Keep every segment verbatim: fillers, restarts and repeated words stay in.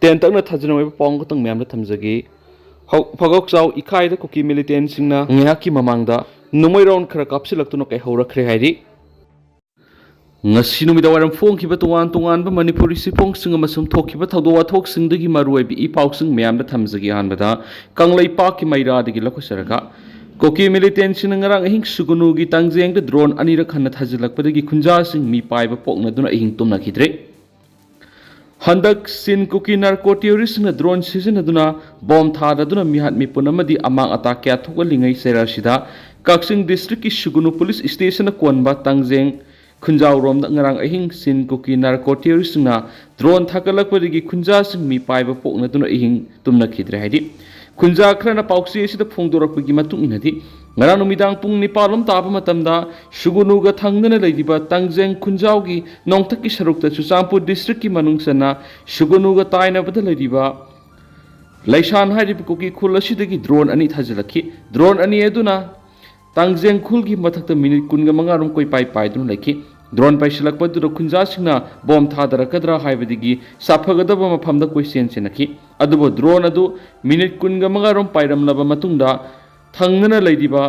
ꯇꯦꯟꯇꯛꯅ ꯊꯥꯖꯅꯤꯡꯕ ꯄꯥꯎ ꯑꯃꯈꯛꯇꯪ ꯃꯌꯥꯝꯗ ꯊꯝꯖꯒꯦ꯫ ꯍꯧ-, ꯐꯒꯣꯛꯆꯥꯎ ꯏꯀꯥꯏꯗ ꯀꯨꯀꯤ ꯃꯤꯂꯤꯇꯦꯟꯁꯤꯡꯅ ꯉꯥꯏꯍꯥꯛꯀꯤ ꯃꯃꯥꯡꯗ ꯅꯣꯡꯃꯩ ꯔꯥꯎꯟ ꯈꯔ ꯀꯥꯞꯁꯤꯜꯂꯛꯇꯨꯅ ꯀꯩꯍꯧꯔꯛꯈ꯭ꯔꯦ ꯍꯥꯏꯔꯤ꯫ ꯉꯁꯤ ꯅꯨꯃꯤꯗꯥꯡ ꯋꯥꯏꯔꯝ ꯐꯣꯡꯈꯤꯕ ꯇꯣꯉꯥꯟ ꯇꯣꯉꯥꯟꯕ ꯃꯅꯤꯄꯨꯔꯤ ꯁꯤꯐꯣꯡꯁꯤꯡ ꯑꯃꯁꯨꯡ ꯊꯣꯛꯈꯤꯕ ꯊꯧꯗꯣꯛ ꯋꯥꯊꯣꯛꯁꯤꯡꯗꯒꯤ ꯃꯔꯨꯑꯣꯏꯕ ꯏ ꯄꯥꯎꯁꯤꯡ ꯃꯌꯥꯝꯗ ꯊꯝꯖꯒꯦ꯫ ꯑꯍꯥꯟꯕꯗ ꯀꯪꯂꯩꯄꯥꯛꯀꯤ ꯃꯩꯔꯥꯗꯒꯤ ꯂꯧꯈꯠꯆꯔꯒ, ꯀꯨꯀꯤ ꯃꯤꯂꯤꯇꯦꯟꯁꯤꯡꯅ ꯉꯔꯥꯡ ꯑꯍꯤꯡ ꯁꯨꯒꯨꯅꯨꯒꯤ ꯇꯥꯡꯖꯦꯡꯗ ꯗ꯭ꯔꯣꯟ ꯑꯅꯤꯔꯛ ꯍꯟꯅ ꯊꯥꯖꯤꯜꯂꯛꯄꯗꯒꯤ ꯈꯨꯟꯖꯥꯁꯤꯡ ꯃꯤꯄꯥꯏꯕ ꯄꯣꯛꯅꯗꯨꯅ ꯑꯍꯤꯡ ꯇꯨꯝꯅꯈꯤꯗ꯭ꯔꯦ꯫ ꯍꯟꯗꯛ ꯁꯤꯟ ꯀꯨꯀꯤ ꯅꯥꯔꯀꯣ ꯇꯦꯔꯣꯔꯤꯁꯁꯤꯡꯅ ꯗ꯭ꯔꯣꯟ ꯁꯤꯖꯤꯟꯅꯗꯨꯅ ꯕꯣꯝ ꯊꯥꯗꯗꯨꯅ ꯃꯤꯍꯥꯠ ꯃꯤꯄꯨꯟ ꯑꯃꯗꯤ ꯑꯃꯥꯡ ꯑꯇꯥ ꯀꯌꯥ ꯊꯣꯛꯍꯜꯂꯤꯉꯩ ꯆꯩꯔꯥꯛꯁꯤꯗ ꯀꯛꯆꯤꯡ ꯗꯤꯁꯇ꯭ꯔꯤꯛꯀꯤ ꯁꯨꯒꯨꯅꯨ ꯄꯨꯂꯤꯁ ꯁ꯭ꯇꯦꯁꯟꯅ ꯀꯣꯟꯕ ꯇꯥꯡꯖꯦꯡ ꯈꯨꯟꯖꯥꯎꯔꯣꯝꯗ ꯉꯔꯥꯡ ꯑꯍꯤꯡ ꯁꯤꯟ ꯀꯨꯀꯤ ꯅꯥꯔꯀꯣ ꯇꯦꯔꯣꯔꯤꯁꯁꯤꯡꯅ ꯗ꯭ꯔꯣꯟ ꯊꯥꯒꯠꯂꯛꯄꯗꯒꯤ ꯈꯨꯟꯖꯥꯁꯤꯡ ꯃꯤꯄꯥꯏꯕ ꯄꯣꯛꯅꯗꯨꯅ ꯑꯍꯤꯡ ꯇꯨꯝꯅꯈꯤꯗ꯭ꯔꯦ ꯍꯥꯏꯗꯤ, ꯈꯨꯟꯖꯥ ꯈꯔꯅ ꯄꯥꯎꯆꯦ ꯑꯁꯤꯗ ꯐꯣꯡꯗꯣꯔꯛꯄꯒꯤ ꯃꯇꯨꯡ ꯏꯟꯅꯗꯤ, ꯉꯔꯥꯡ ꯅꯨꯃꯤꯗꯥꯡ ꯄꯨꯡ ꯅꯤꯄꯥꯜ ꯂꯣꯝ ꯇꯥꯕ ꯃꯇꯝꯗ ꯁꯨꯒꯨꯅꯨꯒ ꯊꯪꯅꯅ ꯂꯩꯔꯤꯕ ꯇꯥꯡꯖꯦꯡ ꯈꯨꯟꯖꯥꯎꯒꯤ ꯅꯣꯡꯊꯛꯀꯤ ꯁꯔꯨꯛꯇ ꯆꯨꯔꯆꯥꯟꯄꯨꯔ ꯗꯤꯁꯇ꯭ꯔꯤꯛꯀꯤ ꯃꯅꯨꯡ ꯆꯟꯅ ꯁꯨꯒꯨꯅꯨꯒ ꯇꯥꯏꯅꯕꯗ ꯂꯩꯔꯤꯕ ꯂꯩꯁꯥꯟ ꯍꯥꯏꯔꯤꯕ ꯀꯨꯀꯤ ꯈꯨꯜ ꯑꯁꯤꯗꯒꯤ ꯗ꯭ꯔꯣꯟ ꯑꯅꯤ ꯊꯥꯖꯤꯜꯂꯛꯈꯤ꯫ ꯗ꯭ꯔꯣꯟ ꯑꯅꯤ ꯑꯗꯨꯅ ꯇꯥꯡꯖꯦꯡ ꯈꯨꯜꯒꯤ ꯃꯊꯛꯇ ꯃꯤꯅꯤꯠ ꯀꯨꯟꯒ ꯃꯉꯥ ꯔꯣꯝ ꯀꯣꯏꯄꯥꯏ ꯄꯥꯏꯗꯨꯅ ꯂꯩꯈꯤ꯫ ꯗ꯭ꯔꯣꯟ ꯄꯥꯏꯁꯤꯜꯂꯛꯄꯗꯨꯗ ꯈꯨꯟꯖꯥꯁꯤꯡꯅ ꯕꯣꯝ ꯊꯥꯗꯔꯛꯀꯗ꯭ꯔꯥ ꯍꯥꯏꯕꯗꯒꯤ ꯁꯥꯐꯒꯗꯕ ꯃꯐꯝꯗ ꯀꯣꯏꯆꯦꯟ ꯆꯦꯟꯅꯈꯤ꯫ ꯑꯗꯨꯕꯨ ꯗ꯭ꯔꯣꯟ ꯑꯗꯨ ꯃꯤꯅꯤꯠ ꯀꯨꯟꯒ ꯃꯉꯥ ꯔꯣꯝ ꯄꯥꯏꯔꯝꯂꯕ ꯃꯇꯨꯡꯗ ꯊꯪꯅꯅ ꯂꯩꯔꯤꯕ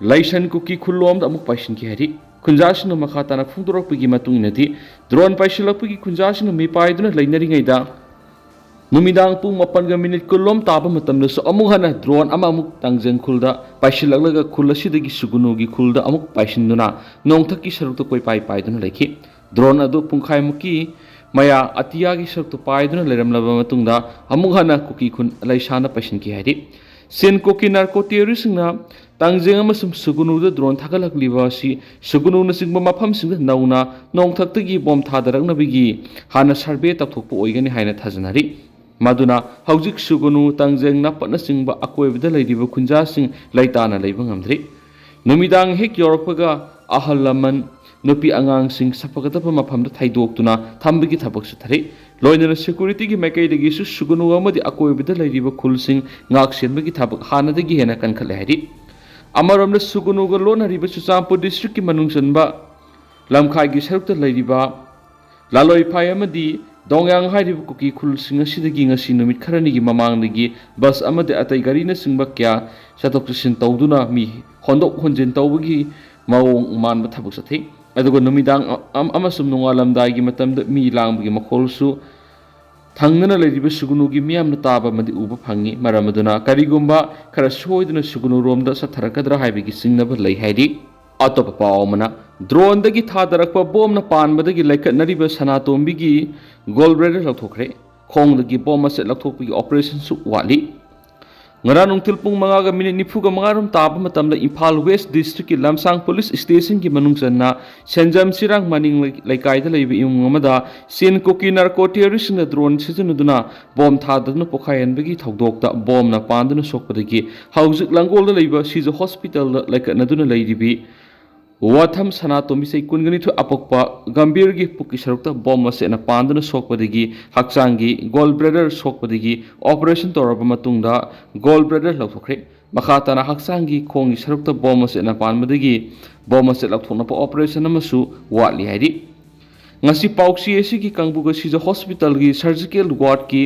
ꯂꯩꯁꯟ ꯀꯨꯀꯤ ꯈꯨꯜꯂꯣꯝꯗ ꯑꯃꯨꯛ ꯄꯥꯏꯁꯤꯟꯈꯤ ꯍꯥꯏꯔꯤ꯫ ꯈꯨꯟꯖꯥꯁꯤꯡꯅ ꯃꯈꯥ ꯇꯥꯅ ꯐꯣꯡꯗꯣꯔꯛꯄꯒꯤ ꯃꯇꯨꯡ ꯏꯟꯅꯗꯤ, ꯗ꯭ꯔꯣꯟ ꯄꯥꯏꯁꯤꯜꯂꯛꯄꯒꯤ ꯈꯨꯟꯖꯥꯁꯤꯡꯅ ꯃꯤꯄꯥꯏꯗꯨꯅ ꯂꯩꯅꯔꯤꯉꯩꯗ, ꯅꯨꯃꯤꯗꯥꯡ ꯄꯨꯡ ꯃꯥꯄꯟꯒ ꯃꯤꯅꯤꯠ ꯀꯨꯟ ꯂꯣꯝ ꯇꯥꯕ ꯃꯇꯝꯗꯁꯨ ꯑꯃꯨꯛ ꯍꯟꯅ ꯗ꯭ꯔꯣꯟ ꯑꯃ ꯑꯃꯨꯛ ꯇꯥꯡꯖꯦꯡ ꯈꯨꯜꯗ ꯄꯥꯏꯁꯤꯜꯂꯛꯂꯒ ꯈꯨꯜ ꯑꯁꯤꯗꯒꯤ ꯁꯨꯒꯨꯅꯨꯒꯤ ꯈꯨꯜꯗ ꯑꯃꯨꯛ ꯄꯥꯏꯁꯤꯟꯗꯨꯅ ꯅꯣꯡꯊꯛꯀꯤ ꯁꯔꯨꯛꯇ ꯀꯣꯏꯄꯥꯏ ꯄꯥꯏꯗꯨꯅ ꯂꯩꯈꯤ꯫ ꯗ꯭ꯔꯣꯟ ꯑꯗꯨ ꯄꯨꯡꯈꯥꯏꯃꯨꯛꯀꯤ ꯃꯌꯥ ꯑꯇꯤꯌꯥꯒꯤ ꯁꯔꯨꯛꯇ ꯄꯥꯏꯗꯨꯅ ꯂꯩꯔꯝꯂꯕ ꯃꯇꯨꯡꯗ ꯑꯃꯨꯛ ꯍꯟꯅ ꯀꯨꯀꯤ ꯈꯨꯟ ꯂꯩꯁꯥꯅ ꯄꯥꯏꯁꯤꯟꯈꯤ ꯍꯥꯏꯔꯤ꯫ ꯁꯤꯟ ꯀꯨꯀꯤ ꯅꯥꯔꯀꯣ ꯇꯦꯔꯣꯔꯤꯁꯁꯤꯡꯅ ꯇꯥꯡꯖꯦꯡ ꯑꯃꯁꯨꯡ ꯁꯨꯒꯨꯅꯨꯗ ꯗ꯭ꯔꯣꯟ ꯊꯥꯒꯠꯂꯛꯂꯤꯕ ꯑꯁꯤ ꯁꯨꯒꯨꯅꯨꯅꯆꯤꯡꯕ ꯃꯐꯝꯁꯤꯡꯗ ꯅꯧꯅ ꯅꯣꯡꯊꯛꯇꯒꯤ ꯕꯣꯝ ꯊꯥꯗꯔꯛꯅꯕꯒꯤ ꯍꯥꯟꯅ ꯁꯔꯚꯦ ꯇꯧꯊꯣꯛꯄ ꯑꯣꯏꯒꯅꯤ ꯍꯥꯏꯅ ꯊꯥꯖꯅꯔꯤ꯫ ꯃꯗꯨꯅ ꯍꯧꯖꯤꯛ ꯁꯨꯒꯨꯅꯨ, ꯇꯥꯡꯖꯦꯡ, ꯅꯥꯄꯠꯅꯆꯤꯡꯕ ꯑꯀꯣꯏꯕꯗ ꯂꯩꯔꯤꯕ ꯈꯨꯟꯖꯥꯁꯤꯡ ꯂꯩꯇꯥꯅ ꯂꯩꯕ ꯉꯝꯗ꯭ꯔꯤ꯫ ꯅꯨꯃꯤꯗꯥꯡ ꯍꯦꯛ ꯌꯧꯔꯛꯄꯒ ꯑꯍꯜ ꯂꯃꯟ, ꯅꯨꯄꯤ ꯑꯉꯥꯡꯁꯤꯡ ꯁꯥꯐꯒꯗꯕ ꯃꯐꯝꯗ ꯊꯩꯗꯣꯛꯇꯨꯅ ꯊꯝꯕꯒꯤ ꯊꯕꯛ ꯆꯠꯊꯔꯤ꯫ ꯂꯣꯏꯅꯅ ꯁꯦꯀ꯭ꯌꯨꯔꯤꯇꯤꯒꯤ ꯃꯥꯏꯀꯩꯗꯒꯤꯁꯨ ꯁꯨꯒꯨꯅꯨ ꯑꯃꯗꯤ ꯑꯀꯣꯏꯕꯗ ꯂꯩꯔꯤꯕ ꯈꯨꯜꯁꯤꯡ ꯉꯥꯛ ꯁꯦꯟꯕꯒꯤ ꯊꯕꯛ ꯍꯥꯟꯅꯗꯒꯤ ꯍꯦꯟꯅ ꯀꯟꯈꯠꯂꯦ ꯍꯥꯏꯔꯤ꯫ ꯑꯃꯔꯣꯝꯗ ꯁꯨꯒꯨꯅꯨꯒ ꯂꯣꯟꯅꯔꯤꯕ ꯆꯨꯔꯆꯥꯟꯄꯨꯔ ꯗꯤꯁꯇ꯭ꯔꯤꯛꯀꯤ ꯃꯅꯨꯡ ꯆꯟꯕ ꯂꯝꯈꯥꯏꯒꯤ ꯁꯔꯨꯛꯇ ꯂꯩꯔꯤꯕ ꯂꯥꯂꯣꯏꯐꯥꯏ ꯑꯃꯗꯤ ꯗꯣꯡꯌꯥꯡ ꯍꯥꯏꯔꯤꯕ ꯀꯨꯀꯤ ꯈꯨꯜꯁꯤꯡ ꯑꯁꯤꯗꯒꯤ ꯉꯁꯤ ꯅꯨꯃꯤꯠ ꯈꯔꯅꯤꯒꯤ ꯃꯃꯥꯡꯗꯒꯤ ꯕꯁ ꯑꯃꯗꯤ ꯑꯇꯩ ꯒꯥꯔꯤꯅꯆꯤꯡꯕ ꯀꯌꯥ ꯆꯠꯊꯣꯛ ꯆꯠꯁꯤꯟ ꯇꯧꯗꯨꯅ ꯃꯤ ꯍꯣꯟꯗꯣꯛ ꯍꯣꯟꯖꯤꯟ ꯇꯧꯕꯒꯤ ꯃꯑꯣꯡ ꯃꯥꯟꯕ ꯊꯕꯛ ꯆꯠꯊꯩ꯫ ꯑꯗꯨꯒ ꯅꯨꯃꯤꯗꯥꯡ ꯑ-, ꯑꯃꯁꯨꯡ ꯅꯣꯡꯉꯥꯜꯂꯝꯗꯥꯏꯒꯤ ꯃꯇꯝꯗ ꯃꯤ ꯂꯥꯡꯕꯒꯤ ꯃꯈꯣꯜꯁꯨ ꯊꯪꯅꯅ ꯂꯩꯔꯤꯕ ꯁꯨꯒꯅꯨꯒꯤ ꯃꯤꯌꯥꯝꯅ ꯇꯥꯕ ꯑꯃꯗꯤ ꯎꯕ ꯐꯪꯉꯤ꯫ ꯃꯔꯝ ꯑꯗꯨꯅ ꯀꯔꯤꯒꯨꯝꯕ ꯈꯔ ꯁꯣꯏꯗꯅ ꯁꯨꯒꯅꯨꯔꯣꯝꯗ ꯆꯠꯊꯔꯛꯀꯗ꯭ꯔꯥ ꯍꯥꯏꯕꯒꯤ ꯆꯤꯡꯅꯕ ꯂꯩ ꯍꯥꯏꯔꯤ꯫ ꯑꯇꯣꯞꯄ ꯄꯥꯎ ꯑꯃꯅ, ꯗ꯭ꯔꯣꯟꯗꯒꯤ ꯊꯥꯗꯔꯛꯄ ꯕꯣꯝꯅ ꯄꯥꯟꯕꯗꯒꯤ ꯂꯩꯈꯠꯅꯔꯤꯕ ꯁꯅꯥꯇꯣꯝꯕꯤꯒꯤ ꯒꯣꯜ ꯕ꯭ꯂꯦꯗꯔ ꯂꯧꯊꯣꯛꯈ꯭ꯔꯦ꯫ ꯈꯣꯡꯗꯒꯤ ꯕꯣꯝ ꯃꯆꯦꯠ ꯂꯧꯊꯣꯛꯄꯒꯤ ꯑꯣꯄꯔꯦꯁꯟꯁꯨ ꯋꯥꯠꯂꯤ꯫ ꯉꯔꯥꯡ ꯅꯨꯡꯊꯤꯜ ꯄꯨꯡ ꯃꯉꯥꯒ ꯃꯤꯅꯤꯠ ꯅꯤꯐꯨꯒ ꯃꯉꯥꯔꯣꯝ ꯇꯥꯕ ꯃꯇꯝꯗ ꯏꯝꯐꯥꯜ ꯋꯦꯁ ꯗꯤꯁꯇ꯭ꯔꯤꯛꯀꯤ ꯂꯝꯁꯥꯡ ꯄꯨꯂꯤꯁ ꯁ꯭ꯇꯦꯁꯟꯒꯤ ꯃꯅꯨꯡ ꯆꯟꯅ ꯁꯦꯟꯖꯝ ꯆꯤꯔꯥꯡ ꯃꯅꯤꯡ ꯂꯩ-, ꯂꯩꯀꯥꯏꯗ ꯂꯩꯕ ꯏꯃꯨꯡ ꯑꯃꯗ ꯆꯤꯟ ꯀꯨꯀꯤ ꯅꯥꯔꯀꯣ ꯇꯦꯔꯣꯔꯤꯁꯁꯤꯡꯅ ꯗ꯭ꯔꯣꯟ ꯁꯤꯖꯤꯟꯅꯗꯨꯅ ꯕꯣꯝ ꯊꯥꯗꯗꯨꯅ ꯄꯣꯈꯥꯏꯍꯟꯕꯒꯤ ꯊꯧꯗꯣꯛꯇ ꯕꯣꯝꯅ ꯄꯥꯟꯗꯨꯅ ꯁꯣꯛꯄꯗꯒꯤ ꯍꯧꯖꯤꯛ ꯂꯥꯡꯒꯣꯜꯗ ꯂꯩꯕ ꯁꯤꯖ ꯍꯣꯁꯄꯤꯇꯥꯜꯗ ꯂꯩꯈꯠꯅꯗꯨꯅ ꯂꯩꯔꯤꯕꯤ ꯋꯥꯊꯝ ꯁꯅꯥꯇꯣꯝꯕꯤ ꯆꯍꯤ ꯀꯨꯟꯒ ꯅꯤꯊꯣꯏ ꯑꯄꯣꯛꯄ ꯒꯝꯚꯤꯔꯒꯤ ꯄꯨꯛꯀꯤ ꯁꯔꯨꯛꯇ ꯕꯣꯝ ꯃꯆꯦꯠꯅ ꯄꯥꯟꯗꯨꯅ ꯁꯣꯛꯄꯗꯒꯤ ꯍꯛꯆꯥꯡꯒꯤ ꯒꯣꯜ ꯕ꯭ꯂꯦꯗꯔ ꯁꯣꯛꯄꯗꯒꯤ ꯑꯣꯄꯔꯦꯁꯟ ꯇꯧꯔꯕ ꯃꯇꯨꯡꯗ ꯒꯣꯜ ꯕ꯭ꯂꯦꯗꯔ ꯂꯧꯊꯣꯛꯈ꯭ꯔꯦ꯫ ꯃꯈꯥ ꯇꯥꯅ ꯍꯛꯆꯥꯡꯒꯤ ꯈꯣꯡꯒꯤ ꯁꯔꯨꯛꯇ ꯕꯣꯝ ꯃꯆꯦꯠꯅ ꯄꯥꯟꯕꯗꯒꯤ ꯕꯣꯝ ꯃꯆꯦꯠ ꯂꯧꯊꯣꯛꯅꯕ ꯑꯣꯄꯔꯦꯁꯟ ꯑꯃꯁꯨ ꯋꯥꯠꯂꯤ ꯍꯥꯏꯔꯤ꯫ ꯉꯁꯤ ꯄꯥꯎꯆꯦ ꯑꯁꯤꯒꯤ ꯀꯥꯡꯕꯨ ꯑꯁꯤꯗ ꯍꯣꯁꯄꯤꯇꯥꯜꯒꯤ ꯁꯔꯖꯤꯀꯦꯜ ꯋꯥꯔꯗꯀꯤ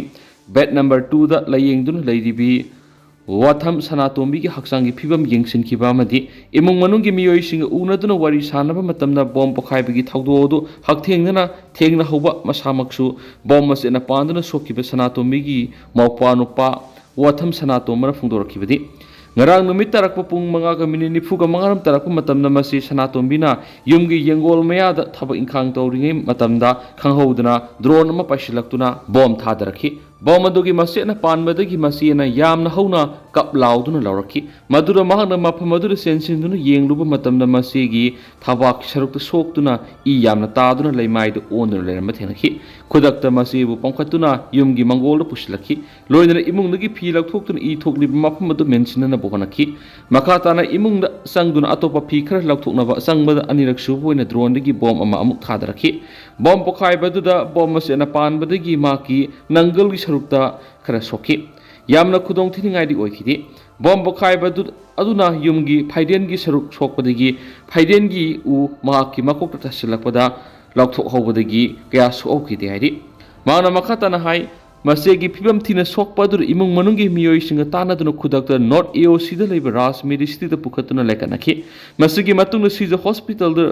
ꯕꯦꯗ ꯅꯝꯕꯔ ꯇꯨꯗ ꯂꯥꯌꯦꯡꯗꯨꯅ ꯂꯩꯔꯤꯕꯤ ꯋꯥꯊꯝ ꯁꯅꯥꯇꯣꯝꯕꯤꯒꯤ ꯍꯛꯆꯥꯡꯒꯤ ꯐꯤꯕꯝ ꯌꯦꯡꯁꯤꯟꯈꯤꯕ ꯑꯃꯗꯤ ꯏꯃꯨꯡ ꯃꯅꯨꯡꯒꯤ ꯃꯤꯑꯣꯏꯁꯤꯡꯒ ꯎꯅꯗꯨꯅ ꯋꯥꯔꯤ ꯁꯥꯟꯅꯕ ꯃꯇꯝꯗ ꯕꯣꯝ ꯄꯣꯈꯥꯏꯕꯒꯤ ꯊꯧꯗꯣꯛ ꯑꯗꯨ ꯍꯛꯊꯦꯡꯅꯅ ꯊꯦꯡꯅꯍꯧꯕ ꯃꯁꯥꯃꯛꯁꯨ ꯕꯣꯝ ꯃꯆꯦꯠꯅ ꯄꯥꯟꯗꯨꯅ ꯁꯣꯛꯈꯤꯕ ꯁꯅꯥꯇꯣꯝꯕꯤꯒꯤ ꯃꯧꯄ꯭ꯋꯥ ꯅꯨꯄꯥ ꯋꯥꯊꯝ ꯁꯅꯥꯇꯣꯝꯕꯅ ꯐꯣꯡꯗꯣꯔꯛꯈꯤꯕꯗꯤ, ꯉꯔꯥꯡ ꯅꯨꯃꯤꯠ ꯇꯥꯔꯛꯄ ꯄꯨꯡ ꯃꯉꯥꯒ ꯃꯤꯅꯤꯠ ꯅꯤꯐꯨꯒ ꯃꯉꯥꯔꯣꯝ ꯇꯥꯔꯛꯄ ꯃꯇꯝꯗ ꯃꯁꯤ ꯁꯅꯥꯇꯣꯝꯕꯤꯅ ꯌꯨꯝꯒꯤ ꯌꯦꯡꯒꯣꯜ ꯃꯌꯥꯗ ꯊꯕꯛ ꯏꯪꯈꯥꯡ ꯇꯧꯔꯤꯉꯩ ꯃꯇꯝꯗ ꯈꯪꯍꯧꯗꯅ ꯗ꯭ꯔꯣꯟ ꯑꯃ ꯄꯥꯏꯁꯤꯜꯂꯛꯇꯨꯅ ꯕꯣꯝ ꯊꯥꯗꯔꯛꯈꯤ꯫ ꯕꯣꯝ ꯑꯗꯨꯒꯤ ꯃꯆꯦꯠꯅ ꯄꯥꯟꯕꯗꯒꯤ ꯃꯆꯦꯅ ꯌꯥꯝꯅ ꯍꯧꯅ ꯀꯞ ꯂꯥꯎꯗꯨꯅ ꯂꯥꯎꯔꯛꯈꯤ꯫ ꯃꯗꯨꯗ ꯃꯍꯥꯛꯅ ꯃꯐꯝ ꯑꯗꯨꯗ ꯆꯦꯟꯁꯤꯟꯗꯨꯅ ꯌꯦꯡꯂꯨꯕ ꯃꯇꯝꯗ ꯃꯆꯦꯒꯤ ꯊꯕꯥꯛ ꯁꯔꯨꯛꯇ ꯁꯣꯛꯇꯨꯅ ꯏ ꯌꯥꯝꯅ ꯇꯥꯗꯨꯅ ꯂꯩꯃꯥꯏꯗ ꯑꯣꯟꯗꯨꯅ ꯂꯩꯔꯝꯕ ꯊꯦꯡꯅꯈꯤ꯫ ꯈꯨꯗꯛꯇ ꯃꯆꯦꯕꯨ ꯄꯣꯝꯈꯠꯇꯨꯅ ꯌꯨꯝꯒꯤ ꯃꯪꯒꯣꯜꯗ ꯄꯨꯁꯤꯜꯂꯛꯈꯤ꯫ ꯂꯣꯏꯅꯅ ꯏꯃꯨꯡꯗꯒꯤ ꯐꯤ ꯂꯧꯊꯣꯛꯇꯨꯅ ꯏ ꯊꯣꯛꯂꯤꯕ ꯃꯐꯝ ꯑꯗꯨ ꯃꯦꯟꯁꯤꯟꯅꯅꯕ ꯍꯣꯠꯅꯈꯤ꯫ ꯃꯈꯥ ꯇꯥꯅ ꯏꯃꯨꯡꯗ ꯆꯪꯗꯨꯅ ꯑꯇꯣꯞꯄ ꯐꯤ ꯈꯔ ꯂꯧꯊꯣꯛꯅꯕ ꯆꯪꯕꯗ ꯑꯅꯤꯔꯛ ꯁꯨꯕ ꯑꯣꯏꯅ ꯗ꯭ꯔꯣꯟꯗꯒꯤ ꯕꯣꯝ ꯑꯃ ꯑꯃꯨꯛ ꯊꯥꯗꯔꯛꯈꯤ꯫ ꯕꯣꯝ ꯄꯣꯈꯥꯏꯕꯗꯨꯗ ꯕꯣꯝ ꯃꯆꯦꯠꯅ ꯄꯥꯟꯕꯗꯒꯤ ꯃꯍꯥꯛꯀꯤ ꯅꯪꯒꯜꯒꯤ ꯁꯔꯨꯛꯇ ꯈꯔ ꯁꯣꯛꯈꯤ꯫ ꯌꯥꯝꯅ ꯈꯨꯗꯣꯡꯊꯤꯅꯤꯡꯉꯥꯏꯗꯤ ꯑꯣꯏꯈꯤꯗꯦ꯫ ꯕꯣꯝ ꯄꯣꯈꯥꯏꯕꯗꯨ ꯑꯗꯨꯅ ꯌꯨꯝꯒꯤ ꯐꯥꯏꯔꯦꯟꯒꯤ ꯁꯔꯨꯛ ꯁꯣꯛꯄꯗꯒꯤ ꯐꯥꯏꯔꯦꯟꯒꯤ ꯎ ꯃꯍꯥꯛꯀꯤ ꯃꯀꯣꯛꯇ ꯇꯥꯁꯤꯜꯂꯛꯄꯗ ꯂꯧꯊꯣꯛꯍꯧꯕꯗꯒꯤ ꯀꯌꯥ ꯁꯣꯛꯍꯧꯈꯤꯗꯦ ꯍꯥꯏꯔꯤ꯫ ꯃꯍꯥꯛꯅ ꯃꯈꯥ ꯇꯥꯅ ꯍꯥꯏ, ꯃꯆꯦꯒꯤ ꯐꯤꯕꯝ ꯊꯤꯅ ꯁꯣꯛꯄ ꯑꯗꯨꯗ ꯏꯃꯨꯡ ꯃꯅꯨꯡꯒꯤ ꯃꯤꯑꯣꯏꯁꯤꯡꯒ ꯇꯥꯟꯅꯗꯨꯅ ꯈꯨꯗꯛꯇ North A O C ꯗ ꯂꯩꯕ ꯔꯥꯖ ꯃꯦꯔꯤ ꯁꯤꯇꯤꯗ ꯄꯨꯈꯠꯇꯨꯅ ꯂꯥꯏꯀꯠꯅꯈꯤ꯫ ꯃꯁꯤꯒꯤ ꯃꯇꯨꯡꯗ ꯁꯤꯖ ꯍꯣꯁꯄꯤꯇꯥꯜꯗ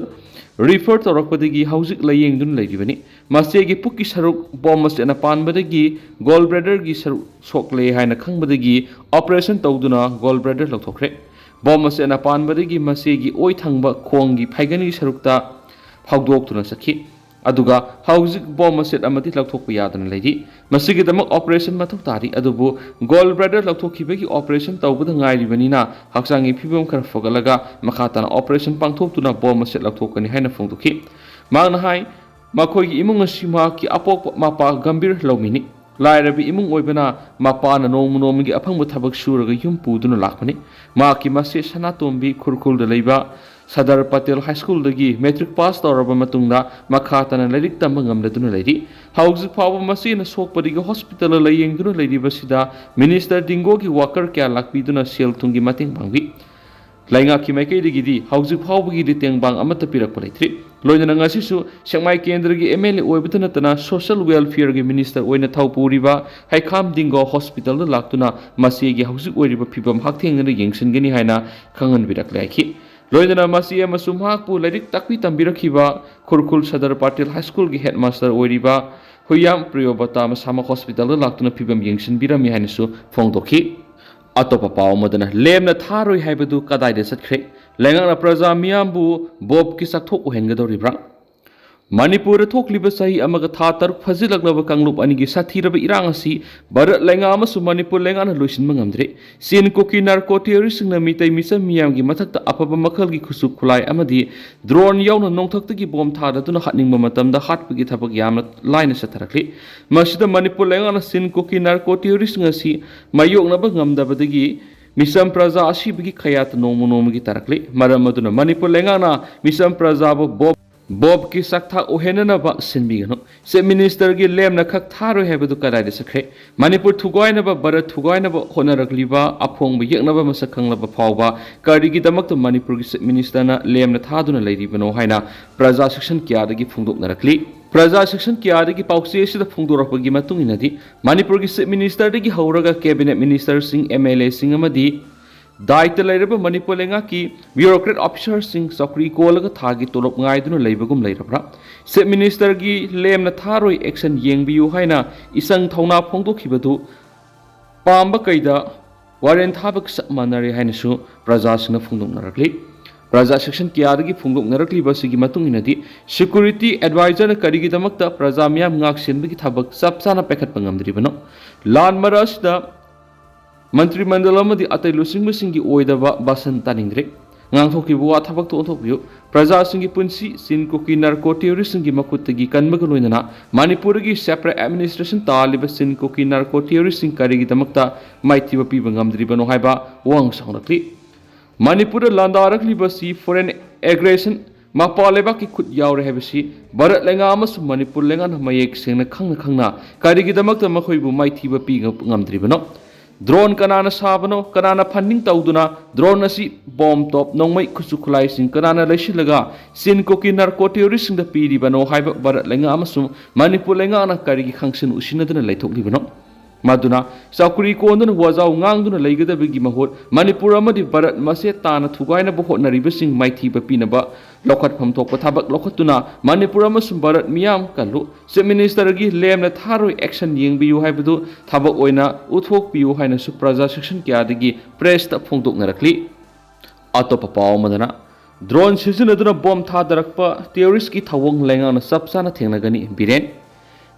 ꯔꯤꯐꯔ ꯇꯧꯔꯛꯄꯗꯒꯤ ꯍꯧꯖꯤꯛ ꯂꯥꯌꯦꯡꯗꯨꯅ ꯂꯩꯔꯤꯕꯅꯤ꯫ ꯃꯆꯦꯒꯤ ꯄꯨꯛꯀꯤ ꯁꯔꯨꯛ ꯕꯣꯝ ꯃꯆꯦꯠꯅ ꯄꯥꯟꯕꯗꯒꯤ ꯒꯣꯜ ꯕ꯭ꯂꯦꯗꯔꯒꯤ ꯁꯔꯨꯛ ꯁꯣꯛꯂꯦ ꯍꯥꯏꯅ ꯈꯪꯕꯗꯒꯤ ꯑꯣꯄꯔꯦꯁꯟ ꯇꯧꯗꯨꯅ ꯒꯣꯜ ꯕ꯭ꯂꯦꯗꯔ ꯂꯧꯊꯣꯛꯈ꯭ꯔꯦ꯫ ꯕꯣꯝ ꯃꯆꯦꯠꯅ ꯄꯥꯟꯕꯗꯒꯤ ꯃꯆꯦꯒꯤ ꯑꯣꯏ ꯊꯪꯕ ꯈꯣꯡꯒꯤ ꯐꯩꯒꯟꯒꯤ ꯁꯔꯨꯛꯇ ꯐꯥꯎꯗꯣꯛꯇꯨꯅ ꯆꯠꯈꯤ꯫ ꯑꯗꯨꯒ ꯍꯧꯖꯤꯛ ꯕꯣꯝ ꯃꯆꯦꯠ ꯑꯃꯗꯤ ꯂꯧꯊꯣꯛꯄ ꯌꯥꯗꯅ ꯂꯩꯔꯤ꯫ ꯃꯁꯤꯒꯤꯗꯃꯛ ꯑꯣꯄꯔꯦꯁꯟ ꯃꯊꯧ ꯇꯥꯔꯤ, ꯑꯗꯨꯕꯨ ꯒꯣꯜ ꯕ꯭ꯂꯦꯗꯔ ꯂꯧꯊꯣꯛꯈꯤꯕꯒꯤ ꯑꯣꯄꯔꯦꯁꯟ ꯇꯧꯕꯗ ꯉꯥꯏꯔꯤꯕꯅꯤꯅ ꯍꯛꯆꯥꯡꯒꯤ ꯐꯤꯕꯝ ꯈꯔ ꯐꯒꯠꯂꯒ ꯃꯈꯥ ꯇꯥꯅ ꯑꯣꯄꯔꯦꯁꯟ ꯄꯥꯡꯊꯣꯛꯇꯨꯅ ꯕꯣꯝ ꯃꯆꯦꯠ ꯂꯧꯊꯣꯛꯀꯅꯤ ꯍꯥꯏꯅ ꯐꯣꯡꯗꯣꯛꯈꯤ꯫ ꯃꯍꯥꯛꯅ ꯍꯥꯏ, ꯃꯈꯣꯏꯒꯤ ꯏꯃꯨꯡ ꯑꯁꯤ ꯃꯍꯥꯛꯀꯤ ꯑꯄꯣꯛꯄ ꯃꯄꯥ ꯒꯝꯚꯤꯔ ꯂꯧꯃꯤꯅꯤ꯫ ꯂꯥꯏꯔꯕ ꯏꯃꯨꯡ ꯑꯣꯏꯕꯅ ꯃꯄꯥꯅ ꯅꯣꯡꯃ ꯅꯣꯡꯃꯒꯤ ꯑꯐꯪꯕ ꯊꯕꯛ ꯁꯨꯔꯒ ꯌꯨꯝ ꯄꯨꯗꯨꯅ ꯂꯥꯛꯄꯅꯤ꯫ ꯃꯍꯥꯛꯀꯤ ꯃꯆꯦ ꯁꯅꯥꯇꯣꯝꯕꯤ ꯈꯨꯔꯈꯨꯜꯗ ꯂꯩꯕ ꯁꯗꯔ ꯄꯇꯦꯜ ꯍꯥꯏ ꯁ꯭ꯀꯨꯜꯗꯒꯤ ꯃꯦꯇ꯭ꯔꯤꯛ ꯄꯥꯁ ꯇꯧꯔꯕ ꯃꯇꯨꯡꯗ ꯃꯈꯥ ꯇꯥꯅ ꯂꯥꯏꯔꯤꯛ ꯇꯝꯕ ꯉꯝꯂꯗꯨꯅ ꯂꯩꯔꯤ꯫ ꯍꯧꯖꯤꯛ ꯐꯥꯎꯕ ꯃꯆꯦꯅ ꯁꯣꯛꯄꯗꯒꯤ ꯍꯣꯁꯄꯤꯇꯥꯜꯗ ꯂꯥꯌꯦꯡꯗꯨꯅ ꯂꯩꯔꯤꯕꯁꯤꯗ ꯃꯤꯅꯤꯁꯇꯔ ꯗꯤꯡꯒꯣꯒꯤ ꯋꯥꯀꯔ ꯀꯌꯥ ꯂꯥꯛꯄꯤꯗꯨꯅ ꯁꯦꯜ ꯊꯨꯝꯒꯤ ꯃꯇꯦꯡ ꯄꯥꯡꯕꯤ꯫ ꯂꯩꯉꯥꯛꯀꯤ ꯃꯥꯏꯀꯩꯗꯒꯤꯗꯤ ꯍꯧꯖꯤꯛ ꯐꯥꯎꯕꯒꯤꯗꯤ ꯇꯦꯡꯕꯥꯡ ꯑꯃꯠꯇ ꯄꯤꯔꯛꯄ ꯂꯩꯇ꯭ꯔꯤ꯫ ꯂꯣꯏꯅꯅ ꯉꯁꯤꯁꯨ ꯁꯦꯛꯃꯥꯏ ꯀꯦꯟꯗ꯭ꯔꯒꯤ M L A ꯑꯣꯏꯕꯇ ꯅꯠꯇꯅ ꯁꯣꯁꯤꯌꯦꯜ ꯋꯦꯜꯐꯤꯌꯔꯒꯤ ꯃꯤꯅꯤꯁꯇꯔ ꯑꯣꯏꯅ ꯊꯧ ꯄꯨꯔꯤꯕ ꯍꯩꯈꯥꯝ ꯗꯤꯡꯒꯣ ꯍꯣꯁꯄꯤꯇꯥꯜꯗ ꯂꯥꯛꯇꯨꯅ ꯃꯆꯦꯒꯤ ꯍꯧꯖꯤꯛ ꯑꯣꯏꯔꯤꯕ ꯐꯤꯕꯝ ꯍꯛꯊꯦꯡꯅꯅ ꯌꯦꯡꯁꯤꯟꯒꯅꯤ ꯍꯥꯏꯅ ꯈꯪꯍꯟꯕꯤꯔꯛꯂꯦ ꯍꯥꯏꯈꯤ꯫ ꯂꯣꯏꯅꯅ ꯃꯆꯦ ꯑꯃꯁꯨꯡ ꯃꯍꯥꯛꯄꯨ ꯂꯥꯏꯔꯤꯛ ꯇꯥꯛꯄꯤ ꯇꯝꯕꯤꯔꯛꯈꯤꯕ ꯈꯨꯔꯈꯨꯜ ꯁꯗꯔ ꯄꯇꯦꯜ ꯍꯥꯏ ꯁ꯭ꯀꯨꯜꯒꯤ ꯍꯦꯗꯃꯥꯁꯇꯔ ꯑꯣꯏꯔꯤꯕ ꯍꯨꯌꯥꯝ ꯄ꯭ꯔꯤꯌꯣꯕꯇꯥ ꯃꯁꯥꯃꯛ ꯍꯣꯁꯄꯤꯇꯥꯜꯗ ꯂꯥꯛꯇꯨꯅ ꯐꯤꯕꯝ ꯌꯦꯡꯁꯤꯟꯕꯤꯔꯝꯃꯤ ꯍꯥꯏꯅꯁꯨ ꯐꯣꯡꯗꯣꯛꯈꯤ꯫ ꯑꯇꯣꯞꯄ ꯄꯥꯎ ꯑꯃꯗꯅ, ꯂꯦꯝꯅ ꯊꯥꯔꯣꯏ ꯍꯥꯏꯕꯗꯨ ꯀꯗꯥꯏꯗ ꯆꯠꯈ꯭ꯔꯦ? ꯂꯩꯉꯥꯛꯅ ꯄ꯭ꯔꯖꯥ ꯃꯤꯌꯥꯝꯕꯨ ꯕꯣꯝꯒꯤ ꯆꯥꯛꯊꯣꯛ ꯑꯣꯏꯍꯟꯒꯗꯧꯔꯤꯕ꯭ꯔꯥ? ꯃꯅꯤꯄꯨꯔꯗ ꯊꯣꯛꯂꯤꯕ ꯆꯍꯤ ꯑꯃꯒ ꯊꯥ ꯇꯔꯨꯛ ꯐꯥꯖꯤꯜꯂꯛꯂꯕ ꯀꯥꯡꯂꯨꯞ ꯑꯅꯤꯒꯤ ꯁꯥꯊꯤꯔꯕ ꯏꯔꯥꯡ ꯑꯁꯤ ꯚꯥꯔꯠ ꯂꯩꯉꯥꯛ ꯑꯃꯁꯨꯡ ꯃꯅꯤꯄꯨꯔ ꯂꯩꯉꯥꯛꯅ ꯂꯣꯏꯁꯤꯟꯕ ꯉꯝꯗ꯭ꯔꯤ꯫ ꯆꯤꯟ ꯀꯨꯀꯤ ꯅꯥꯔꯀꯣ ꯇꯦꯔꯣꯔꯤꯁꯁꯤꯡꯅ ꯃꯤꯇꯩ ꯃꯤꯆꯝ ꯃꯤꯌꯥꯝꯒꯤ ꯃꯊꯛꯇ ꯑꯐꯕ ꯃꯈꯜꯒꯤ ꯈꯨꯠꯁꯨ ꯈꯨꯠꯂꯥꯏ ꯑꯃꯗꯤ ꯗ꯭ꯔꯣꯟ ꯌꯥꯎꯅ ꯅꯣꯡꯊꯛꯇꯒꯤ ꯕꯣꯝ ꯊꯥꯗꯗꯨꯅ ꯍꯥꯠꯅꯤꯡꯕ ꯃꯇꯝꯗ ꯍꯥꯠꯄꯒꯤ ꯊꯕꯛ ꯌꯥꯝꯅ ꯂꯥꯏꯅ ꯆꯠꯊꯔꯛꯂꯤ꯫ ꯃꯁꯤꯗ ꯃꯅꯤꯄꯨꯔ ꯂꯩꯉꯥꯛꯅ ꯆꯤꯟ ꯀꯨꯀꯤ ꯅꯥꯔꯀꯣ ꯇꯦꯔꯣꯔꯤꯁꯁꯤꯡ ꯑꯁꯤ ꯃꯥꯌꯣꯛꯅꯕ ꯉꯝꯗꯕꯗꯒꯤ ꯃꯤꯆꯝ ꯄ꯭ꯔꯖꯥ ꯑꯁꯤꯕꯒꯤ ꯀꯌꯥꯠꯇ ꯅꯣꯡꯃ ꯅꯣꯡꯃꯒꯤ ꯇꯥꯔꯛꯂꯤ꯫ ꯃꯔꯝ ꯑꯗꯨꯅ ꯃꯅꯤꯄꯨꯔ ꯂꯩꯉꯥꯛꯅ ꯃꯤꯆꯝ ꯄ꯭ꯔꯖꯥꯕꯨ ꯕꯣꯝ ꯕꯣꯝꯕꯀꯤ ꯆꯥꯛꯊꯥꯛ ꯑꯣꯏꯍꯟꯅꯅꯕ ꯁꯤꯟꯕꯤꯒꯅꯨ꯫ ꯆꯤꯐ ꯃꯤꯅꯤꯁꯇꯔꯒꯤ ꯂꯦꯝꯅ ꯈꯛ ꯊꯥꯔꯣꯏ ꯍꯥꯏꯕꯗꯨ ꯀꯗꯥꯏꯗ ꯆꯠꯈ꯭ꯔꯦ? ꯃꯅꯤꯄꯨꯔ ꯊꯨꯒꯥꯏꯅꯕ, ꯚꯥꯔꯠ ꯊꯨꯒꯥꯏꯅꯕ ꯍꯣꯠꯅꯔꯛꯂꯤꯕ ꯑꯐꯣꯡꯕ ꯌꯦꯛꯅꯕ ꯃꯁꯛ ꯈꯪꯂꯕ ꯐꯥꯎꯕ ꯀꯔꯤꯒꯤꯗꯃꯛꯇ ꯃꯅꯤꯄꯨꯔꯒꯤ ꯆꯤꯐ ꯃꯤꯅꯤꯁꯇꯔꯅ ꯂꯦꯝꯅ ꯊꯥꯗꯨꯅ ꯂꯩꯔꯤꯕꯅꯣ ꯍꯥꯏꯅ ꯄ꯭ꯔꯖꯥ ꯁꯦꯛꯁꯟ ꯀꯌꯥꯗꯒꯤ ꯐꯣꯡꯗꯣꯛꯅꯔꯛꯂꯤ꯫ ꯄ꯭ꯔꯖꯥ ꯁꯦꯛꯁꯟ ꯀꯌꯥꯗꯒꯤ ꯄꯥꯎꯆꯦ ꯑꯁꯤꯗ ꯐꯣꯡꯗꯣꯔꯛꯄꯒꯤ ꯃꯇꯨꯡ ꯏꯟꯅꯗꯤ, ꯃꯅꯤꯄꯨꯔꯒꯤ ꯆꯤꯐ ꯃꯤꯅꯤꯁꯇꯔꯗꯒꯤ ꯍꯧꯔꯒ ꯀꯦꯕꯤꯅꯦꯠ ꯃꯤꯅꯤꯁꯇꯔꯁꯤꯡ, ꯑꯦꯝ ꯑꯦꯜ ꯑꯦꯁꯤꯡ ꯑꯃꯗꯤ ꯗꯥꯏꯇ ꯂꯩꯔꯕ ꯃꯅꯤꯄꯨꯔ ꯂꯩꯉꯥꯛꯀꯤ ꯕ꯭ꯌꯨꯔꯣꯀ꯭ꯔꯦꯠ ꯑꯣꯐꯤꯁꯥꯔꯁꯤꯡ ꯆꯧꯀ꯭ꯔꯤ ꯀꯣꯜꯂꯒ ꯊꯥꯒꯤ ꯇꯣꯂꯣꯞ ꯉꯥꯏꯗꯨꯅ ꯂꯩꯕꯒꯨꯝ ꯂꯩꯔꯕ꯭ꯔꯥ? ꯆꯤꯐ ꯃꯤꯅꯤꯁꯇꯔꯒꯤ ꯂꯦꯝꯅ ꯊꯥꯔꯣꯏ, ꯑꯦꯛꯁꯟ ꯌꯦꯡꯕꯤꯌꯨ ꯍꯥꯏꯅ ꯏꯆꯪ ꯊꯧꯅꯥ ꯐꯣꯡꯗꯣꯛꯈꯤꯕꯗꯨ ꯄꯥꯝꯕ ꯀꯩꯗ ꯋꯥꯔꯦꯟ ꯊꯥꯕꯒ ꯆꯞ ꯃꯥꯟꯅꯔꯦ ꯍꯥꯏꯅꯁꯨ ꯄ꯭ꯔꯖꯥꯁꯤꯡꯅ ꯐꯣꯡꯗꯣꯛꯅꯔꯛꯂꯤ꯫ ꯄ꯭ꯔꯖꯥ ꯁꯦꯛꯁꯟ ꯀꯌꯥꯗꯒꯤ ꯐꯣꯡꯗꯣꯛꯅꯔꯛꯂꯤꯕ ꯑꯁꯤꯒꯤ ꯃꯇꯨꯡ ꯏꯟꯅꯗꯤ, ꯁꯦꯀ꯭ꯌꯨꯔꯤꯇꯤ ꯑꯦꯗꯚꯥꯏꯖꯔꯅ ꯀꯔꯤꯒꯤꯗꯃꯛꯇ ꯄ꯭ꯔꯖꯥ ꯃꯤꯌꯥꯝ ꯉꯥꯛ ꯁꯦꯟꯕꯒꯤ ꯊꯕꯛ ꯆꯞ ꯆꯥꯅ ꯄꯥꯏꯈꯠꯄ ꯉꯝꯗ꯭ꯔꯤꯕꯅꯣ? ꯂꯥꯟ ꯃꯔꯛ ꯑꯁꯤꯗ ꯃꯟꯇ꯭ꯔꯤ ꯃꯟꯗꯜ ꯑꯃꯗꯤ ꯑꯇꯩ ꯂꯨꯆꯤꯡꯕꯁꯤꯡꯒꯤ ꯑꯣꯏꯗꯕ ꯚꯥꯁꯟ ꯇꯥꯅꯤꯡꯗ꯭ꯔꯦ꯫ ꯉꯥꯡꯊꯣꯛꯈꯤꯕ ꯋꯥ ꯊꯕꯛꯇ ꯑꯣꯟꯊꯣꯛꯄꯤꯌꯨ꯫ ꯄ꯭ꯔꯖꯥꯁꯤꯡꯒꯤ ꯄꯨꯟꯁꯤ, ꯆꯤꯟ ꯀꯨꯀꯤ ꯅꯥꯔꯀꯣ ꯇꯦꯔꯣꯔꯤꯁꯁꯤꯡꯒꯤ ꯃꯈꯨꯠꯇꯒꯤ ꯀꯟꯕꯒ ꯂꯣꯏꯅꯅ ꯃꯅꯤꯄꯨꯔꯗꯒꯤ ꯁꯦꯄꯔꯦꯠ ꯑꯦꯗꯃꯤꯅꯤꯁꯇ꯭ꯔꯦꯁꯟ ꯇꯥꯜꯂꯤꯕ ꯆꯤꯟ ꯀꯨꯀꯤ ꯅꯥꯔꯀꯣ ꯇꯦꯔꯣꯔꯤꯁꯁꯤꯡ ꯀꯔꯤꯒꯤꯗꯃꯛꯇ ꯃꯥꯏꯊꯤꯕ ꯄꯤꯕ ꯉꯝꯗ꯭ꯔꯤꯕꯅꯣ ꯍꯥꯏꯕ ꯋꯥꯍꯪ ꯁꯥꯡꯂꯛꯂꯤ꯫ ꯃꯅꯤꯄꯨꯔꯗ ꯂꯥꯟꯗꯥꯔꯛꯂꯤꯕꯁꯤ ꯐꯣꯔꯦꯟ ꯑꯦꯒ꯭ꯔꯦꯁꯟ, ꯃꯄꯥꯟ ꯂꯩꯕꯥꯛꯀꯤ ꯈꯨꯠ ꯌꯥꯎꯔꯦ ꯍꯥꯏꯕꯁꯤ ꯚꯥꯔꯠ ꯂꯩꯉꯥꯛ ꯑꯃꯁꯨꯡ ꯃꯅꯤꯄꯨꯔ ꯂꯩꯉꯥꯛꯅ ꯃꯌꯦꯛ ꯁꯦꯡꯅ ꯈꯪꯅ ꯈꯪꯅ ꯀꯔꯤꯒꯤꯗꯃꯛꯇ ꯃꯈꯣꯏꯕꯨ ꯃꯥꯏꯊꯤꯕ ꯄꯤ ꯉꯝꯗ꯭ꯔꯤꯕꯅꯣ? ꯗ꯭ꯔꯣꯟ ꯀꯅꯥꯅ ꯁꯥꯕꯅꯣ? ꯀꯅꯥꯅ ꯐꯟꯗꯤꯡ ꯇꯧꯗꯨꯅ ꯗ꯭ꯔꯣꯟ ꯑꯁꯤ, ꯕꯣꯝ, ꯇꯣꯞ, ꯅꯣꯡꯃꯩ, ꯈꯨꯠꯁꯨ ꯈꯨꯠꯂꯥꯏꯁꯤꯡ ꯀꯅꯥꯅ ꯂꯩꯁꯤꯜꯂꯒ ꯆꯤꯟ ꯀꯨꯀꯤ ꯅꯥꯔꯀꯣ ꯇꯦꯔꯣꯔꯤꯁꯁꯤꯡꯗ ꯄꯤꯔꯤꯕꯅꯣ ꯍꯥꯏꯕ ꯚꯥꯔꯠ ꯂꯩꯉꯥꯛ ꯑꯃꯁꯨꯡ ꯃꯅꯤꯄꯨꯔ ꯂꯩꯉꯥꯛꯅ ꯀꯔꯤꯒꯤ ꯈꯪꯁꯤꯟ ꯎꯁꯤꯟꯅꯗꯨꯅ ꯂꯩꯊꯣꯛꯂꯤꯕꯅꯣ? ꯃꯗꯨꯅ ꯆꯧꯀ꯭ꯔꯤ ꯀꯣꯟꯗꯨꯅ ꯋꯥꯖꯥꯎ ꯉꯥꯡꯗꯨꯅ ꯂꯩꯒꯗꯕꯒꯤ ꯃꯍꯨꯠ, ꯃꯅꯤꯄꯨꯔ ꯑꯃꯗꯤ ꯚꯥꯔꯠ ꯃꯁꯦ ꯇꯥꯅ ꯊꯨꯒꯥꯏꯅꯕ ꯍꯣꯠꯅꯔꯤꯕꯁꯤꯡ ꯃꯥꯏꯊꯤꯕ ꯄꯤꯅꯕ ꯂꯧꯈꯠꯐꯝ ꯊꯣꯛꯄ ꯊꯕꯛ ꯂꯧꯈꯠꯇꯨꯅ ꯃꯅꯤꯄꯨꯔ ꯑꯃꯁꯨꯡ ꯚꯥꯔꯠ ꯃꯤꯌꯥꯝ ꯀꯜꯂꯨ꯫ ꯆꯤꯐ ꯃꯤꯅꯤꯁꯇꯔꯒꯤ ꯂꯦꯝꯅ ꯊꯥꯔꯣꯏ, ꯑꯦꯛꯁꯟ ꯌꯦꯡꯕꯤꯌꯨ ꯍꯥꯏꯕꯗꯨ ꯊꯕꯛ ꯑꯣꯏꯅ ꯎꯠꯊꯣꯛꯄꯤꯌꯨ ꯍꯥꯏꯅꯁꯨ ꯄ꯭ꯔꯖꯥ ꯁꯦꯛꯁꯟ ꯀꯌꯥꯗꯒꯤ ꯄ꯭ꯔꯦꯁꯇ ꯐꯣꯡꯗꯣꯛꯅꯔꯛꯂꯤ꯫ ꯑꯇꯣꯞꯄ ꯄꯥꯎ ꯑꯃꯗꯅ, ꯗ꯭ꯔꯣꯟ ꯁꯤꯖꯤꯟꯅꯗꯨꯅ ꯕꯣꯝ ꯊꯥꯗꯔꯛꯄ ꯇꯦꯔꯣꯔꯤꯁꯀꯤ ꯊꯧꯑꯣꯡ ꯂꯩꯉꯥꯛꯅ ꯆꯞ ꯆꯥꯅ ꯊꯦꯡꯅꯒꯅꯤ, ꯕꯤꯔꯦꯟ꯫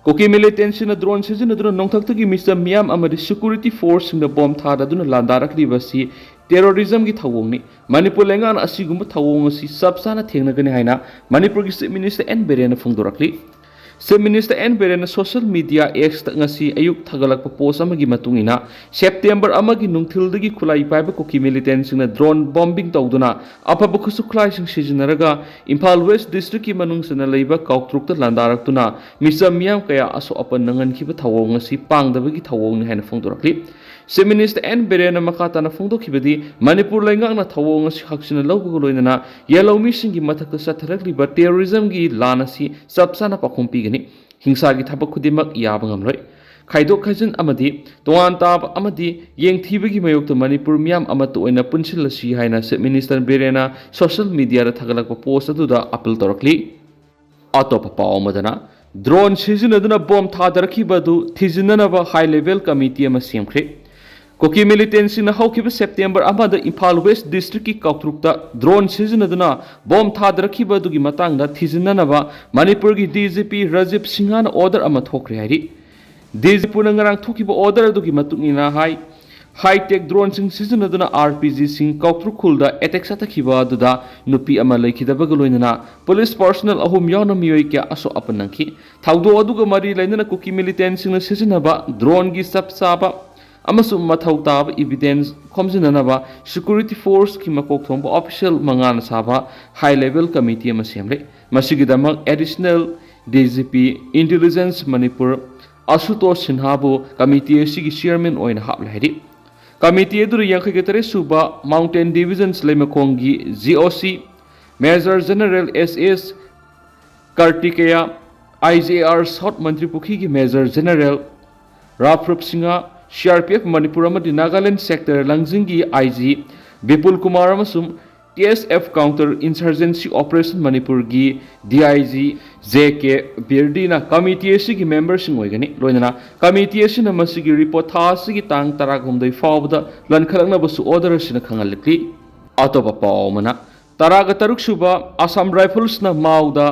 ꯀꯨꯀꯤ ꯃꯤꯂꯤꯇꯦꯟꯁꯤꯡꯅ ꯗ꯭ꯔꯣꯟ ꯁꯤꯖꯤꯟꯅꯗꯨꯅ ꯅꯣꯡꯊꯛꯇꯒꯤ ꯃꯤꯆꯝ ꯃꯤꯌꯥꯝ ꯑꯃꯗꯤ ꯁꯦꯀ꯭ꯌꯨꯔꯤꯇꯤ ꯐꯣꯔꯁꯁꯤꯡꯗ ꯕꯣꯝ ꯊꯥꯗꯗꯨꯅ ꯂꯥꯟꯗꯥꯔꯛꯂꯤꯕ ꯑꯁꯤ ꯇꯦꯔꯣꯔꯤꯖꯝꯒꯤ ꯊꯧꯑꯣꯡꯅꯤ꯫ ꯃꯅꯤꯄꯨꯔ ꯂꯩꯉꯥꯛꯅ ꯑꯁꯤꯒꯨꯝꯕ ꯊꯧꯑꯣꯡ ꯑꯁꯤ ꯆꯞ ꯆꯥꯅ ꯊꯦꯡꯅꯒꯅꯤ ꯍꯥꯏꯅ ꯃꯅꯤꯄꯨꯔꯒꯤ ꯆꯤꯐ ꯃꯤꯅꯤꯁꯇꯔ ꯑꯦꯟ ꯕꯤꯔꯦꯟꯅ ꯐꯣꯡꯗꯣꯔꯛꯂꯤ꯫ Chief Minister N Biren ꯅ social media X ꯇ ꯉꯁꯤ ꯑꯌꯨꯛ ꯊꯥꯒꯠꯂꯛꯄ post ꯑꯃꯒꯤ ꯃꯇꯨꯡ ꯏꯟꯅ, September ꯑꯃꯒꯤ ꯅꯨꯡꯊꯤꯜꯗꯒꯤ ꯈꯨꯠꯂꯥꯏ ꯄꯥꯏꯕ ꯀꯨꯀꯤ militant ꯁꯤꯡꯅ drone bombing ꯇꯧꯗꯨꯅ ꯑꯐꯕ ꯈꯨꯠꯁꯨ ꯈꯨꯠꯂꯥꯏꯁꯤꯡ ꯁꯤꯖꯤꯟꯅꯔꯒ ꯏꯝꯐꯥꯜ West District ꯀꯤ ꯃꯅꯨꯡ ꯆꯟꯅ ꯂꯩꯕ ꯀꯥꯎꯇ꯭ꯔꯨꯛꯇ ꯂꯥꯟꯗꯥꯔꯛꯇꯨꯅ ꯃꯤꯆꯝ ꯃꯤꯌꯥꯝ ꯀꯌꯥ ꯑꯁꯣꯛ ꯑꯄꯟ ꯅꯪꯍꯟꯈꯤꯕ ꯊꯧꯑꯣꯡ ꯑꯁꯤ ꯄꯥꯡꯗꯕꯒꯤ ꯊꯧꯑꯣꯡꯅꯤ ꯍꯥꯏꯅ ꯐꯣꯡꯗꯣꯔꯛꯂꯤ꯫ Chief Minister N Biren ꯅ ꯃꯈꯥ ꯇꯥꯅ ꯐꯣꯡꯗꯣꯛꯈꯤꯕꯗꯤ, ꯃꯅꯤꯄꯨꯔ ꯂꯩꯉꯥꯛꯅ ꯊꯧꯑꯣꯡ ꯑꯁꯤ ꯍꯛꯆꯤꯟꯅ ꯂꯧꯕꯒ ꯂꯣꯏꯅꯅ ꯌꯦꯜꯍꯧꯃꯤꯁꯤꯡꯒꯤ ꯃꯊꯛꯇ ꯆꯠꯊꯔꯛꯂꯤꯕ terrorism ꯒꯤ ꯂꯥꯟ ꯑꯁꯤ ꯆꯞ ꯆꯥꯅ ꯄꯥꯎꯈꯨꯝ ꯄꯤꯒꯅꯤ꯫ ꯍꯤꯡꯁꯥꯒꯤ ꯊꯕꯛ ꯈꯨꯗꯤꯡꯃꯛ ꯌꯥꯕ ꯉꯝꯂꯣꯏ꯫ ꯈꯥꯏꯗꯣꯛ ꯈꯥꯏꯖꯤꯟ ꯑꯃꯗꯤ ꯇꯣꯉꯥꯟ ꯇꯥꯕ ꯑꯃꯗꯤ ꯌꯦꯡꯊꯤꯕꯒꯤ ꯃꯥꯌꯣꯛꯇ ꯃꯅꯤꯄꯨꯔ ꯃꯤꯌꯥꯝ ꯑꯃꯠꯇ ꯑꯣꯏꯅ ꯄꯨꯟꯁꯤꯜꯂꯁꯤ ꯍꯥꯏꯅ Chief Minister ꯕꯤꯔꯦꯟꯅ social media ꯗ ꯊꯥꯒꯠꯂꯛꯄ post ꯑꯗꯨꯗ appeal ꯇꯧꯔꯛꯂꯤ꯫ ꯑꯇꯣꯞꯄ ꯄꯥꯎ ꯑꯃꯗꯅ, drone ꯁꯤꯖꯤꯟꯅꯗꯨꯅ bomb ꯊꯥꯗꯔꯛꯈꯤꯕ ꯑꯗꯨ ꯊꯤꯖꯤꯟꯅꯅꯕ high level committee ꯑꯃ ꯁꯦꯝꯈ꯭ꯔꯦ꯫ ꯀꯨꯀꯤ militant ꯁꯤꯡꯅ ꯍꯧꯈꯤꯕ September ꯑꯃꯗ ꯏꯝꯐꯥꯜ West District ꯀꯤ ꯀꯥꯎꯇ꯭ꯔꯨꯛꯇ drone ꯁꯤꯖꯤꯟꯅꯗꯨꯅ bomb ꯊꯥꯗꯔꯛꯈꯤꯕ ꯑꯗꯨꯒꯤ ꯃꯇꯥꯡꯗ ꯊꯤꯖꯤꯟꯅꯅꯕ ꯃꯅꯤꯄꯨꯔꯒꯤ D G P ꯔꯥꯖꯤꯕ ꯁꯤꯡꯍꯅ order ꯑꯃ ꯊꯣꯛꯈ꯭ꯔꯦ ꯍꯥꯏꯔꯤ꯫ D G P ꯅ ꯉꯔꯥꯡ ꯊꯣꯛꯈꯤꯕ order ꯑꯗꯨꯒꯤ ꯃꯇꯨꯡ ꯏꯟꯅ ꯍꯥꯏ, high tech drone ꯁꯤꯡ ꯁꯤꯖꯤꯟꯅꯗꯨꯅ R P G ꯁꯤꯡ ꯀꯥꯎꯇ꯭ꯔꯨꯛ ꯈꯨꯜꯗ attack ꯆꯠꯊꯈꯤꯕ ꯑꯗꯨꯗ ꯅꯨꯄꯤ ꯑꯃ ꯂꯩꯈꯤꯗꯕꯒ ꯂꯣꯏꯅꯅ police personnel ꯑꯍꯨꯝ ꯌꯥꯎꯅ ꯃꯤꯑꯣꯏ ꯀꯌꯥ ꯑꯁꯣꯛ ꯑꯄꯟ ꯅꯪꯈꯤ꯫ ꯊꯧꯗꯣꯛ ꯑꯗꯨꯒ ꯃꯔꯤ ꯂꯩꯅꯅ ꯀꯨꯀꯤ militant ꯁꯤꯡꯅ ꯁꯤꯖꯤꯟꯅꯕ drone ꯒꯤ ꯆꯞ ꯆꯥꯕ ꯑꯃꯁꯨꯡ ꯃꯊꯧ ꯇꯥꯕ evidence ꯈꯣꯝꯖꯤꯟꯅꯅꯕ security force ꯀꯤ ꯃꯀꯣꯛ ꯊꯣꯡꯕ official ꯃꯉꯥꯅ ꯁꯥꯕ high level committee ꯑꯃ ꯁꯦꯝꯂꯦ꯫ ꯃꯁꯤꯒꯤꯗꯃꯛ Additional D G P Intelligence Manipur ꯑꯁꯨꯇꯣꯁ ꯁꯤꯟꯍꯥꯕꯨ committee ꯑꯁꯤꯒꯤ chairman ꯑꯣꯏꯅ ꯍꯥꯞꯂꯦ ꯍꯥꯏꯔꯤ꯫ Committee ꯑꯗꯨꯗ ꯌꯥꯡꯈꯩꯒ ꯇꯔꯦꯠ ꯁꯨꯕ Mountain Division ꯂꯩꯃꯈꯣꯡꯒꯤ G O C Major General S S ꯀꯥꯔꯇꯤꯀꯦꯌꯥ, I G R South ꯃꯟꯇ꯭ꯔꯤꯄꯨꯈ꯭ꯔꯤꯒꯤ Major General ꯔꯥꯐꯔꯨꯞ Singh, C R P F Manipur ꯑꯃꯗꯤ Nagaland sector ꯂꯪꯖꯤꯡꯒꯤ I G Bipul Kumar ꯑꯃꯁꯨꯡ T S F Counter Insurgency Operation ꯃꯅꯤꯄꯨꯔꯒꯤ D I G J K ꯕꯤꯔꯗꯤꯅ committee ꯑꯁꯤꯒꯤ member ꯁꯤꯡ ꯑꯣꯏꯒꯅꯤ꯫ ꯂꯣꯏꯅꯅ committee ꯑꯁꯤꯅ ꯃꯁꯤꯒꯤ report ꯊꯥ ꯑꯁꯤꯒꯤ ꯇꯥꯡ ꯇꯔꯥꯍꯨꯝꯗꯣꯏ ꯐꯥꯎꯕꯗ ꯂꯟꯈꯠꯂꯛꯅꯕꯁꯨ order ꯑꯁꯤꯅ ꯈꯪꯍꯜꯂꯛꯂꯤ꯫ ꯑꯇꯣꯞꯄ ꯄꯥꯎ ꯑꯃꯅ, ꯇꯔꯥꯒ ꯇꯔꯨꯛ ꯁꯨꯕ Assam Rifles ꯅ ꯃꯥꯎꯗ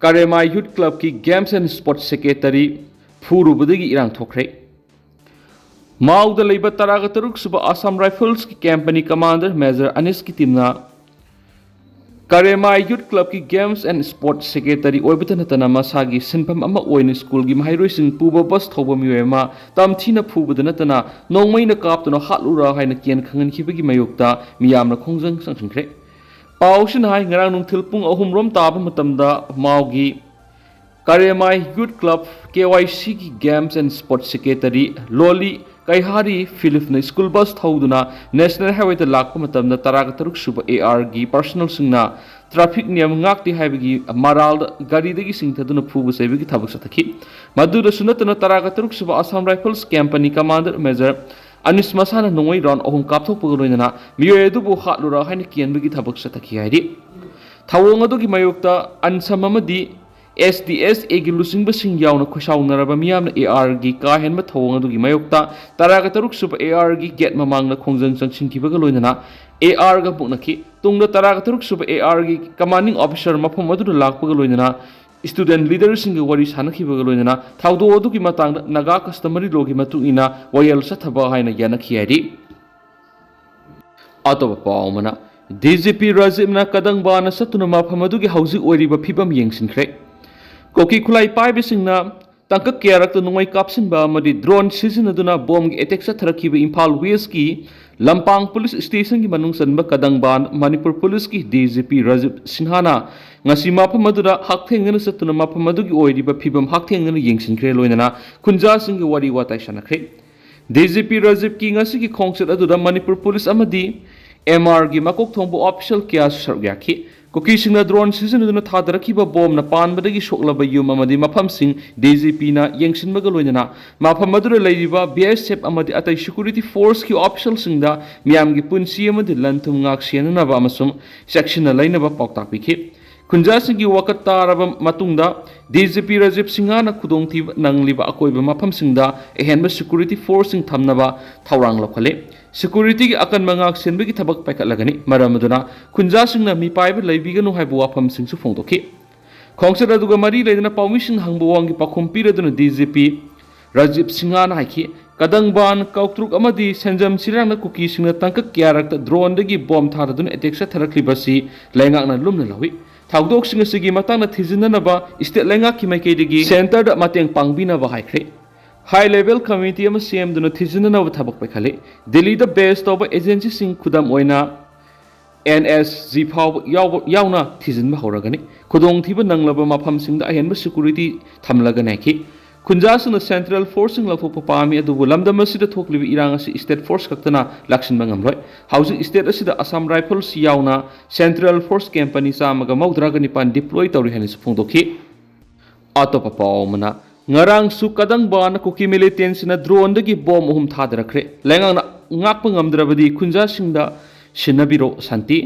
ꯀꯔꯦꯃꯥꯏ Youth Club ꯀꯤ Games and Sports Secretary ꯐꯨꯔꯨꯕꯗꯒꯤ ꯏꯔꯥꯡ ꯊꯣꯛꯈ꯭ꯔꯦ꯫ ꯃꯥꯎꯗ ꯂꯩꯕ ꯇꯔꯥꯒ ꯇꯔꯨꯛ ꯁꯨꯕ Assam Rifles ꯀꯤ company commander Major ꯑꯅꯤꯁꯀꯤ team ꯅ ꯀꯔꯦꯃꯥꯏ ꯌꯨꯠ ꯀ꯭ꯂꯕꯀꯤ ꯒꯦꯝꯁ ꯑꯦꯟ ꯁ꯭ꯄꯣꯔꯠꯁ ꯁꯦꯀ꯭ꯔꯦꯇꯔꯤ ꯑꯣꯏꯕꯇ ꯅꯠꯇꯅ ꯃꯁꯥꯒꯤ ꯁꯤꯟꯐꯝ ꯑꯃ ꯑꯣꯏꯅ ꯁ꯭ꯀꯨꯜꯒꯤ ꯃꯍꯩꯔꯣꯏꯁꯤꯡ ꯄꯨꯕ ꯕꯁ ꯊꯧꯕ ꯃꯤꯑꯣꯏ ꯑꯃ ꯇꯝꯊꯤꯅ ꯐꯨꯕꯗ ꯅꯠꯇꯅ ꯅꯣꯡꯃꯩꯅ ꯀꯥꯞꯇꯨꯅ ꯍꯥꯠꯂꯨꯔꯥ ꯍꯥꯏꯅ ꯀꯦꯟ ꯈꯪꯍꯟꯈꯤꯕꯒꯤ ꯃꯥꯌꯣꯛꯇ ꯃꯤꯌꯥꯝꯅ ꯈꯣꯡꯖꯪ ꯆꯪꯁꯤꯟꯈ꯭ꯔꯦ꯫ ꯄꯥꯎꯁꯤꯅ ꯍꯥꯏ, ꯉꯔꯥꯡ ꯅꯨꯡꯊꯤꯜ ꯄꯨꯡ ꯑꯍꯨꯝ ꯔꯣꯝ ꯇꯥꯕ ꯃꯇꯝꯗ ꯃꯥꯎꯒꯤ ꯀꯔꯦꯃꯥꯏ ꯌꯨꯠ ꯀ꯭ꯂꯕ, ꯀꯦ ꯋꯥꯏ ꯁꯤꯒꯤ ꯒꯦꯝꯁ ꯑꯦꯟ ꯁ꯭ꯄꯣꯔꯠꯁ ꯁꯦꯀ꯭ꯔꯦꯇꯔꯤ ꯂꯣꯂꯤ ꯀꯩꯍꯥꯔꯤ ꯐꯤꯂꯤꯞꯅ ꯁ꯭ꯀꯨꯜ ꯕꯁ ꯊꯧꯗꯨꯅ ꯅꯦꯁꯅꯦꯜ ꯍꯥꯏꯋꯦꯗ ꯂꯥꯛꯄ ꯃꯇꯝꯗ ꯇꯔꯥꯒ ꯇꯔꯨꯛ ꯁꯨꯕ ꯑꯦ ꯑꯥꯔꯒꯤ ꯄꯥꯔꯁꯣꯅꯦꯜꯁꯤꯡꯅ ꯇ꯭ꯔꯥꯐꯤꯛ ꯅꯤꯌꯝ ꯉꯥꯛꯇꯦ ꯍꯥꯏꯕꯒꯤ ꯃꯔꯥꯜꯗ ꯒꯥꯔꯤꯗꯒꯤ ꯆꯤꯡꯊꯗꯨꯅ ꯐꯨꯕ ꯆꯩꯕꯒꯤ ꯊꯕꯛ ꯆꯠꯊꯈꯤ꯫ ꯃꯗꯨꯗꯁꯨ ꯅꯠꯇꯅ ꯇꯔꯥꯒ ꯇꯔꯨꯛ ꯁꯨꯕ ꯑꯁꯥꯝ ꯔꯥꯏꯐꯜꯁ ꯀꯦꯝꯄꯅꯤ ꯀꯃꯥꯟꯗꯔ ꯃꯦꯖꯔ ꯑꯅꯤꯁ ꯃꯁꯥꯅ ꯅꯣꯡꯃꯩ ꯔꯥꯎꯟ ꯑꯍꯨꯝ ꯀꯥꯞꯊꯣꯛꯄꯒ ꯂꯣꯏꯅꯅ ꯃꯤꯑꯣꯏ ꯑꯗꯨꯕꯨ ꯍꯥꯠꯂꯨꯔꯥ ꯍꯥꯏꯅ ꯀꯦꯟꯕꯒꯤ ꯊꯕꯛ ꯆꯠꯊꯈꯤ ꯍꯥꯏꯔꯤ꯫ ꯊꯧꯑꯣꯡ ꯑꯗꯨꯒꯤ ꯃꯥꯌꯣꯛꯇ ꯑꯟꯁꯝ ꯑꯃꯗꯤ ꯑꯦꯁ ꯗꯤ ꯑꯦꯁ ꯑꯦꯒꯤ ꯂꯨꯆꯤꯡꯕꯁꯤꯡ ꯌꯥꯎꯅ ꯈꯣꯏꯁꯥꯎꯅꯔꯕ ꯃꯤꯌꯥꯝꯅ ꯑꯦ ꯑꯥꯔꯒꯤ ꯀꯥ ꯍꯦꯟꯕ ꯊꯧꯑꯣꯡ ꯑꯗꯨꯒꯤ ꯃꯥꯌꯣꯛꯇ ꯇꯔꯥꯒ ꯇꯔꯨꯛ ꯁꯨꯕ ꯑꯦ ꯑꯥꯔꯒꯤ ꯒꯦꯠ ꯃꯃꯥꯡꯗ ꯈꯣꯡꯖꯪ ꯆꯪꯁꯤꯟꯈꯤꯕꯒ ꯂꯣꯏꯅꯅ ꯑꯦ ꯑꯥꯔꯒ ꯃꯨꯛꯅꯈꯤ꯫ ꯇꯨꯡꯗ ꯇꯔꯥꯒ ꯇꯔꯨꯛ ꯁꯨꯕ ꯑꯦ ꯑꯥꯔꯒꯤ ꯀꯃꯥꯟꯗꯤꯡ ꯑꯣꯐꯤꯁꯔ ꯃꯐꯝ ꯑꯗꯨꯗ ꯂꯥꯛꯄꯒ ꯂꯣꯏꯅꯅ ꯁ꯭ꯇꯨꯗꯦꯟꯠ ꯂꯤꯗꯔꯁꯤꯡꯒ ꯋꯥꯔꯤ ꯁꯥꯅꯈꯤꯕꯒ ꯂꯣꯏꯅꯅ ꯊꯧꯗꯣꯛ ꯑꯗꯨꯒꯤ ꯃꯇꯥꯡꯗ ꯅꯥꯒꯥ ꯀꯁꯇꯃꯔꯤ ꯂꯣꯒꯤ ꯃꯇꯨꯡ ꯏꯟꯅ ꯋꯥꯌꯦꯜ ꯆꯠꯊꯕ ꯍꯥꯏꯅ ꯌꯥꯅꯈꯤ ꯍꯥꯏꯔꯤ꯫ ꯑꯇꯣꯞꯄ ꯄꯥꯎ ꯑꯃꯅ, ꯗꯤ ꯖꯤ ꯄꯤ ꯔꯥꯖꯤꯕꯅ ꯀꯗꯪꯕꯥꯅ ꯆꯠꯇꯨꯅ ꯃꯐꯝ ꯑꯗꯨꯒꯤ ꯍꯧꯖꯤꯛ ꯑꯣꯏꯔꯤꯕ ꯐꯤꯕꯝ ꯌꯦꯡꯁꯤꯟꯈ꯭ꯔꯦ꯫ ꯀꯨꯀꯤ ꯈꯨꯠꯂꯥꯏ ꯄꯥꯏꯕꯁꯤꯡꯅ ꯇꯥꯡꯀꯛ ꯀꯌꯥꯔꯛꯇ ꯅꯣꯡꯃꯩ ꯀꯥꯞꯁꯤꯟꯕ ꯑꯃꯗꯤ ꯗ꯭ꯔꯣꯟ ꯁꯤꯖꯤꯟꯅꯗꯨꯅ ꯕꯣꯝꯒꯤ ꯑꯦꯇꯦꯛ ꯆꯠꯊꯔꯛꯈꯤꯕ ꯏꯝꯐꯥꯜ ꯋꯦꯁꯀꯤ ꯂꯝꯄꯥꯡ ꯄꯨꯂꯤꯁ ꯁ꯭ꯇꯦꯁꯟꯒꯤ ꯃꯅꯨꯡ ꯆꯟꯕ ꯀꯗꯪꯕꯥꯟ ꯃꯅꯤꯄꯨꯔ ꯄꯨꯂꯤꯁꯀꯤ ꯗꯤ ꯖꯤ ꯄꯤ ꯔꯥꯖꯤꯕ ꯁꯤꯟꯍꯥꯅ ꯉꯁꯤ ꯃꯐꯝ ꯑꯗꯨꯗ ꯍꯛꯊꯦꯡꯅꯅ ꯆꯠꯇꯨꯅ ꯃꯐꯝ ꯑꯗꯨꯒꯤ ꯑꯣꯏꯔꯤꯕ ꯐꯤꯕꯝ ꯍꯛꯊꯦꯡꯅꯅ ꯌꯦꯡꯁꯤꯟꯈ꯭ꯔꯦ, ꯂꯣꯏꯅꯅ ꯈꯨꯟꯖꯥꯁꯤꯡꯒ ꯋꯥꯔꯤ ꯋꯥꯇꯥꯏ ꯁꯥꯟꯅꯈ꯭ꯔꯦ꯫ ꯗꯤ ꯖꯤ ꯄꯤ ꯔꯥꯖꯤꯕꯀꯤ ꯉꯁꯤꯒꯤ ꯈꯣꯡꯆꯠ ꯑꯗꯨꯗ ꯃꯅꯤꯄꯨꯔ ꯄꯨꯂꯤꯁ ꯑꯃꯗꯤ ꯑꯦꯝ ꯑꯥꯔꯒꯤ ꯃꯀꯣꯛ ꯊꯣꯡꯕ ꯑꯣꯐꯤꯁꯤꯌꯦꯜ ꯀꯌꯥꯁꯨ ꯁꯔꯨꯛ ꯌꯥꯈꯤ꯫ ꯀꯨꯀꯤꯁꯤꯡꯅ ꯗ꯭ꯔꯣꯟ ꯁꯤꯖꯤꯟꯅꯗꯨꯅ ꯊꯥꯗꯔꯛꯈꯤꯕ ꯕꯣꯝꯅ ꯄꯥꯟꯕꯗꯒꯤ ꯁꯣꯛꯂꯕ ꯌꯨꯝ ꯑꯃꯗꯤ ꯃꯐꯝꯁꯤꯡ ꯗꯤ ꯖꯤ ꯄꯤꯅ ꯌꯦꯡꯁꯤꯟꯕꯒ ꯂꯣꯏꯅꯅ ꯃꯐꯝ ꯑꯗꯨꯗ ꯂꯩꯔꯤꯕ ꯕꯤ ꯑꯦꯁ ꯑꯦꯐ ꯑꯃꯗꯤ ꯑꯇꯩ ꯁꯦꯀ꯭ꯌꯨꯔꯤꯇꯤ ꯐꯣꯔꯁꯀꯤ ꯑꯣꯐꯤꯁꯤꯌꯦꯜꯁꯤꯡꯗ ꯃꯤꯌꯥꯝꯒꯤ ꯄꯨꯟꯁꯤ ꯑꯃꯗꯤ ꯂꯟ ꯊꯨꯝ ꯉꯥꯛ ꯁꯦꯟꯅꯅꯕ ꯑꯃꯁꯨꯡ ꯆꯦꯛꯁꯤꯟꯅ ꯂꯩꯅꯕ ꯄꯥꯎꯇꯥꯛ ꯄꯤꯈꯤ꯫ ꯈꯨꯟꯖꯥꯁꯤꯡꯒꯤ ꯋꯥꯀꯠ ꯇꯥꯔꯕ ꯃꯇꯨꯡꯗ ꯗꯤ ꯖꯤ ꯄꯤ ꯔꯥꯖꯤꯕ ꯁꯤꯡꯍꯥꯅ ꯈꯨꯗꯣꯡꯊꯤꯕ ꯅꯪꯂꯤꯕ ꯑꯀꯣꯏꯕ ꯃꯐꯝꯁꯤꯡꯗ ꯑꯍꯦꯟꯕ ꯁꯦꯀ꯭ꯌꯨꯔꯤꯇꯤ ꯐꯣꯔꯁꯁꯤꯡ ꯊꯝꯅꯕ ꯊꯧꯔꯥꯡ ꯂꯧꯈꯠꯂꯤ꯫ ꯁꯦꯀ꯭ꯌꯨꯔꯤꯇꯤꯒꯤ ꯑꯀꯟꯕ ꯉꯥꯛ ꯁꯦꯟꯕꯒꯤ ꯊꯕꯛ ꯄꯥꯏꯈꯠꯂꯒꯅꯤ꯫ ꯃꯔꯝ ꯑꯗꯨꯅ ꯈꯨꯟꯖꯥꯁꯤꯡꯅ ꯃꯤꯄꯥꯏꯕ ꯂꯩꯕꯤꯒꯅꯨ ꯍꯥꯏꯕ ꯋꯥꯐꯝꯁꯤꯡꯁꯨ ꯐꯣꯡꯗꯣꯛꯈꯤ꯫ ꯈꯣꯡꯆꯠ ꯑꯗꯨꯒ ꯃꯔꯤ ꯂꯩꯅꯅ ꯄꯥꯎꯃꯤꯁꯤꯡꯅ ꯍꯪꯕ ꯋꯥꯍꯪꯒꯤ ꯄꯥꯎꯈꯨꯝ ꯄꯤꯔꯗꯨꯅ ꯗꯤ ꯖꯤ ꯄꯤ ꯔꯥꯖꯤꯕ ꯁꯤꯡꯍꯥꯅ ꯍꯥꯏꯈꯤ, ꯀꯗꯪꯕꯥꯟ, ꯀꯥꯎꯇ꯭ꯔꯨꯛ ꯑꯃꯗꯤ ꯁꯦꯟꯖꯝ ꯁꯤꯔꯥꯡꯅ ꯀꯨꯀꯤꯁꯤꯡꯅ ꯇꯥꯡꯀꯛ ꯀꯌꯥꯔꯛꯇ ꯗ꯭ꯔꯣꯟꯗꯒꯤ ꯕꯣꯝ ꯊꯥꯗꯗꯨꯅ ꯑꯦꯇꯦꯛ ꯆꯠꯊꯔꯛꯂꯤꯕ ꯑꯁꯤ ꯂꯩꯉꯥꯛꯅ ꯂꯨꯝꯅ ꯂꯧꯏ꯫ ꯊꯧꯗꯣꯛꯁꯤꯡ ꯑꯁꯤꯒꯤ ꯃꯇꯥꯡꯗ ꯊꯤꯖꯤꯟꯅꯅꯕ ꯏꯁꯇꯦꯠ ꯂꯩꯉꯥꯛꯀꯤ ꯃꯥꯏꯀꯩꯗꯒꯤ ꯁꯦꯟꯇꯔꯗ ꯃꯇꯦꯡ ꯄꯥꯡꯕꯤꯅꯕ ꯍꯥꯏꯈ꯭ꯔꯦ꯫ ꯍꯥꯏ ꯂꯦꯚꯦꯜ ꯀꯃꯤꯇꯤ ꯑꯃ ꯁꯦꯝꯗꯨꯅ ꯊꯤꯖꯤꯟꯅꯅꯕ ꯊꯕꯛ ꯄꯥꯏꯈꯠꯂꯤ꯫ ꯗꯤꯜꯂꯤꯗ ꯕꯦꯁ ꯇꯧꯕ ꯑꯦꯖꯦꯟꯁꯤꯁꯤꯡ, ꯈꯨꯗꯝ ꯑꯣꯏꯅ ꯑꯦꯟ ꯑꯦꯁ ꯖꯤ ꯐꯥꯎꯕ ꯌꯥꯎꯕ, ꯌꯥꯎꯅ ꯊꯤꯖꯤꯟꯕ ꯍꯧꯔꯒꯅꯤ꯫ ꯈꯨꯗꯣꯡꯊꯤꯕ ꯅꯪꯂꯕ ꯃꯐꯝꯁꯤꯡꯗ ꯑꯍꯦꯟꯕ ꯁꯦꯀ꯭ꯌꯨꯔꯤꯇꯤ ꯊꯝꯂꯒꯅꯤ ꯍꯥꯏꯈꯤ꯫ ꯈꯨꯟꯖꯥꯁꯤꯡꯅ ꯁꯦꯟꯇ꯭ꯔꯦꯜ ꯐꯣꯔꯁꯁꯤꯡ ꯂꯧꯊꯣꯛꯄ ꯄꯥꯝꯃꯤ, ꯑꯗꯨꯕꯨ ꯂꯝꯗꯝ ꯑꯁꯤꯗ ꯊꯣꯛꯂꯤꯕ ꯏꯔꯥꯡ ꯑꯁꯤ ꯏꯁꯇꯦꯠ ꯐꯣꯔꯁ ꯈꯛꯇꯅ ꯂꯥꯛꯁꯤꯟꯕ ꯉꯝꯂꯣꯏ꯫ ꯍꯧꯖꯤꯛ ꯏꯁꯇꯦꯠ ꯑꯁꯤꯗ ꯑꯁꯥꯝ ꯔꯥꯏꯐꯜꯁ ꯌꯥꯎꯅ ꯁꯦꯟꯇ꯭ꯔꯦꯜ ꯐꯣꯔꯁ ꯀꯦꯝ ꯄꯅꯤ ꯆꯥꯝꯃꯒ ꯃꯧꯗ꯭ꯔꯥꯒ ꯅꯤꯄꯥꯟ ꯗꯤꯄ꯭ꯂꯣꯏ ꯇꯧꯔꯤ ꯍꯥꯏꯅꯁꯨ ꯐꯣꯡꯗꯣꯛꯈꯤ꯫ ꯑꯇꯣꯞꯄ ꯄꯥꯎ ꯑꯃꯅ, ꯉꯔꯥꯡꯁꯨ ꯀꯗꯪꯕꯥꯟ ꯀꯨꯀꯤ ꯃꯤꯂꯤꯇꯦꯟꯁꯤꯡꯅ ꯗ꯭ꯔꯣꯟꯗꯒꯤ ꯕꯣꯝ ꯑꯍꯨꯝ ꯊꯥꯗꯔꯛꯈ꯭ꯔꯦ꯫ ꯂꯩꯉꯥꯛꯅ ꯉꯥꯛꯄ ꯉꯝꯗ꯭ꯔꯕꯗꯤ ꯈꯨꯟꯖꯥꯁꯤꯡꯗ ꯁꯤꯟꯅꯕꯤꯔꯣ ꯁꯥꯟꯇꯤ꯫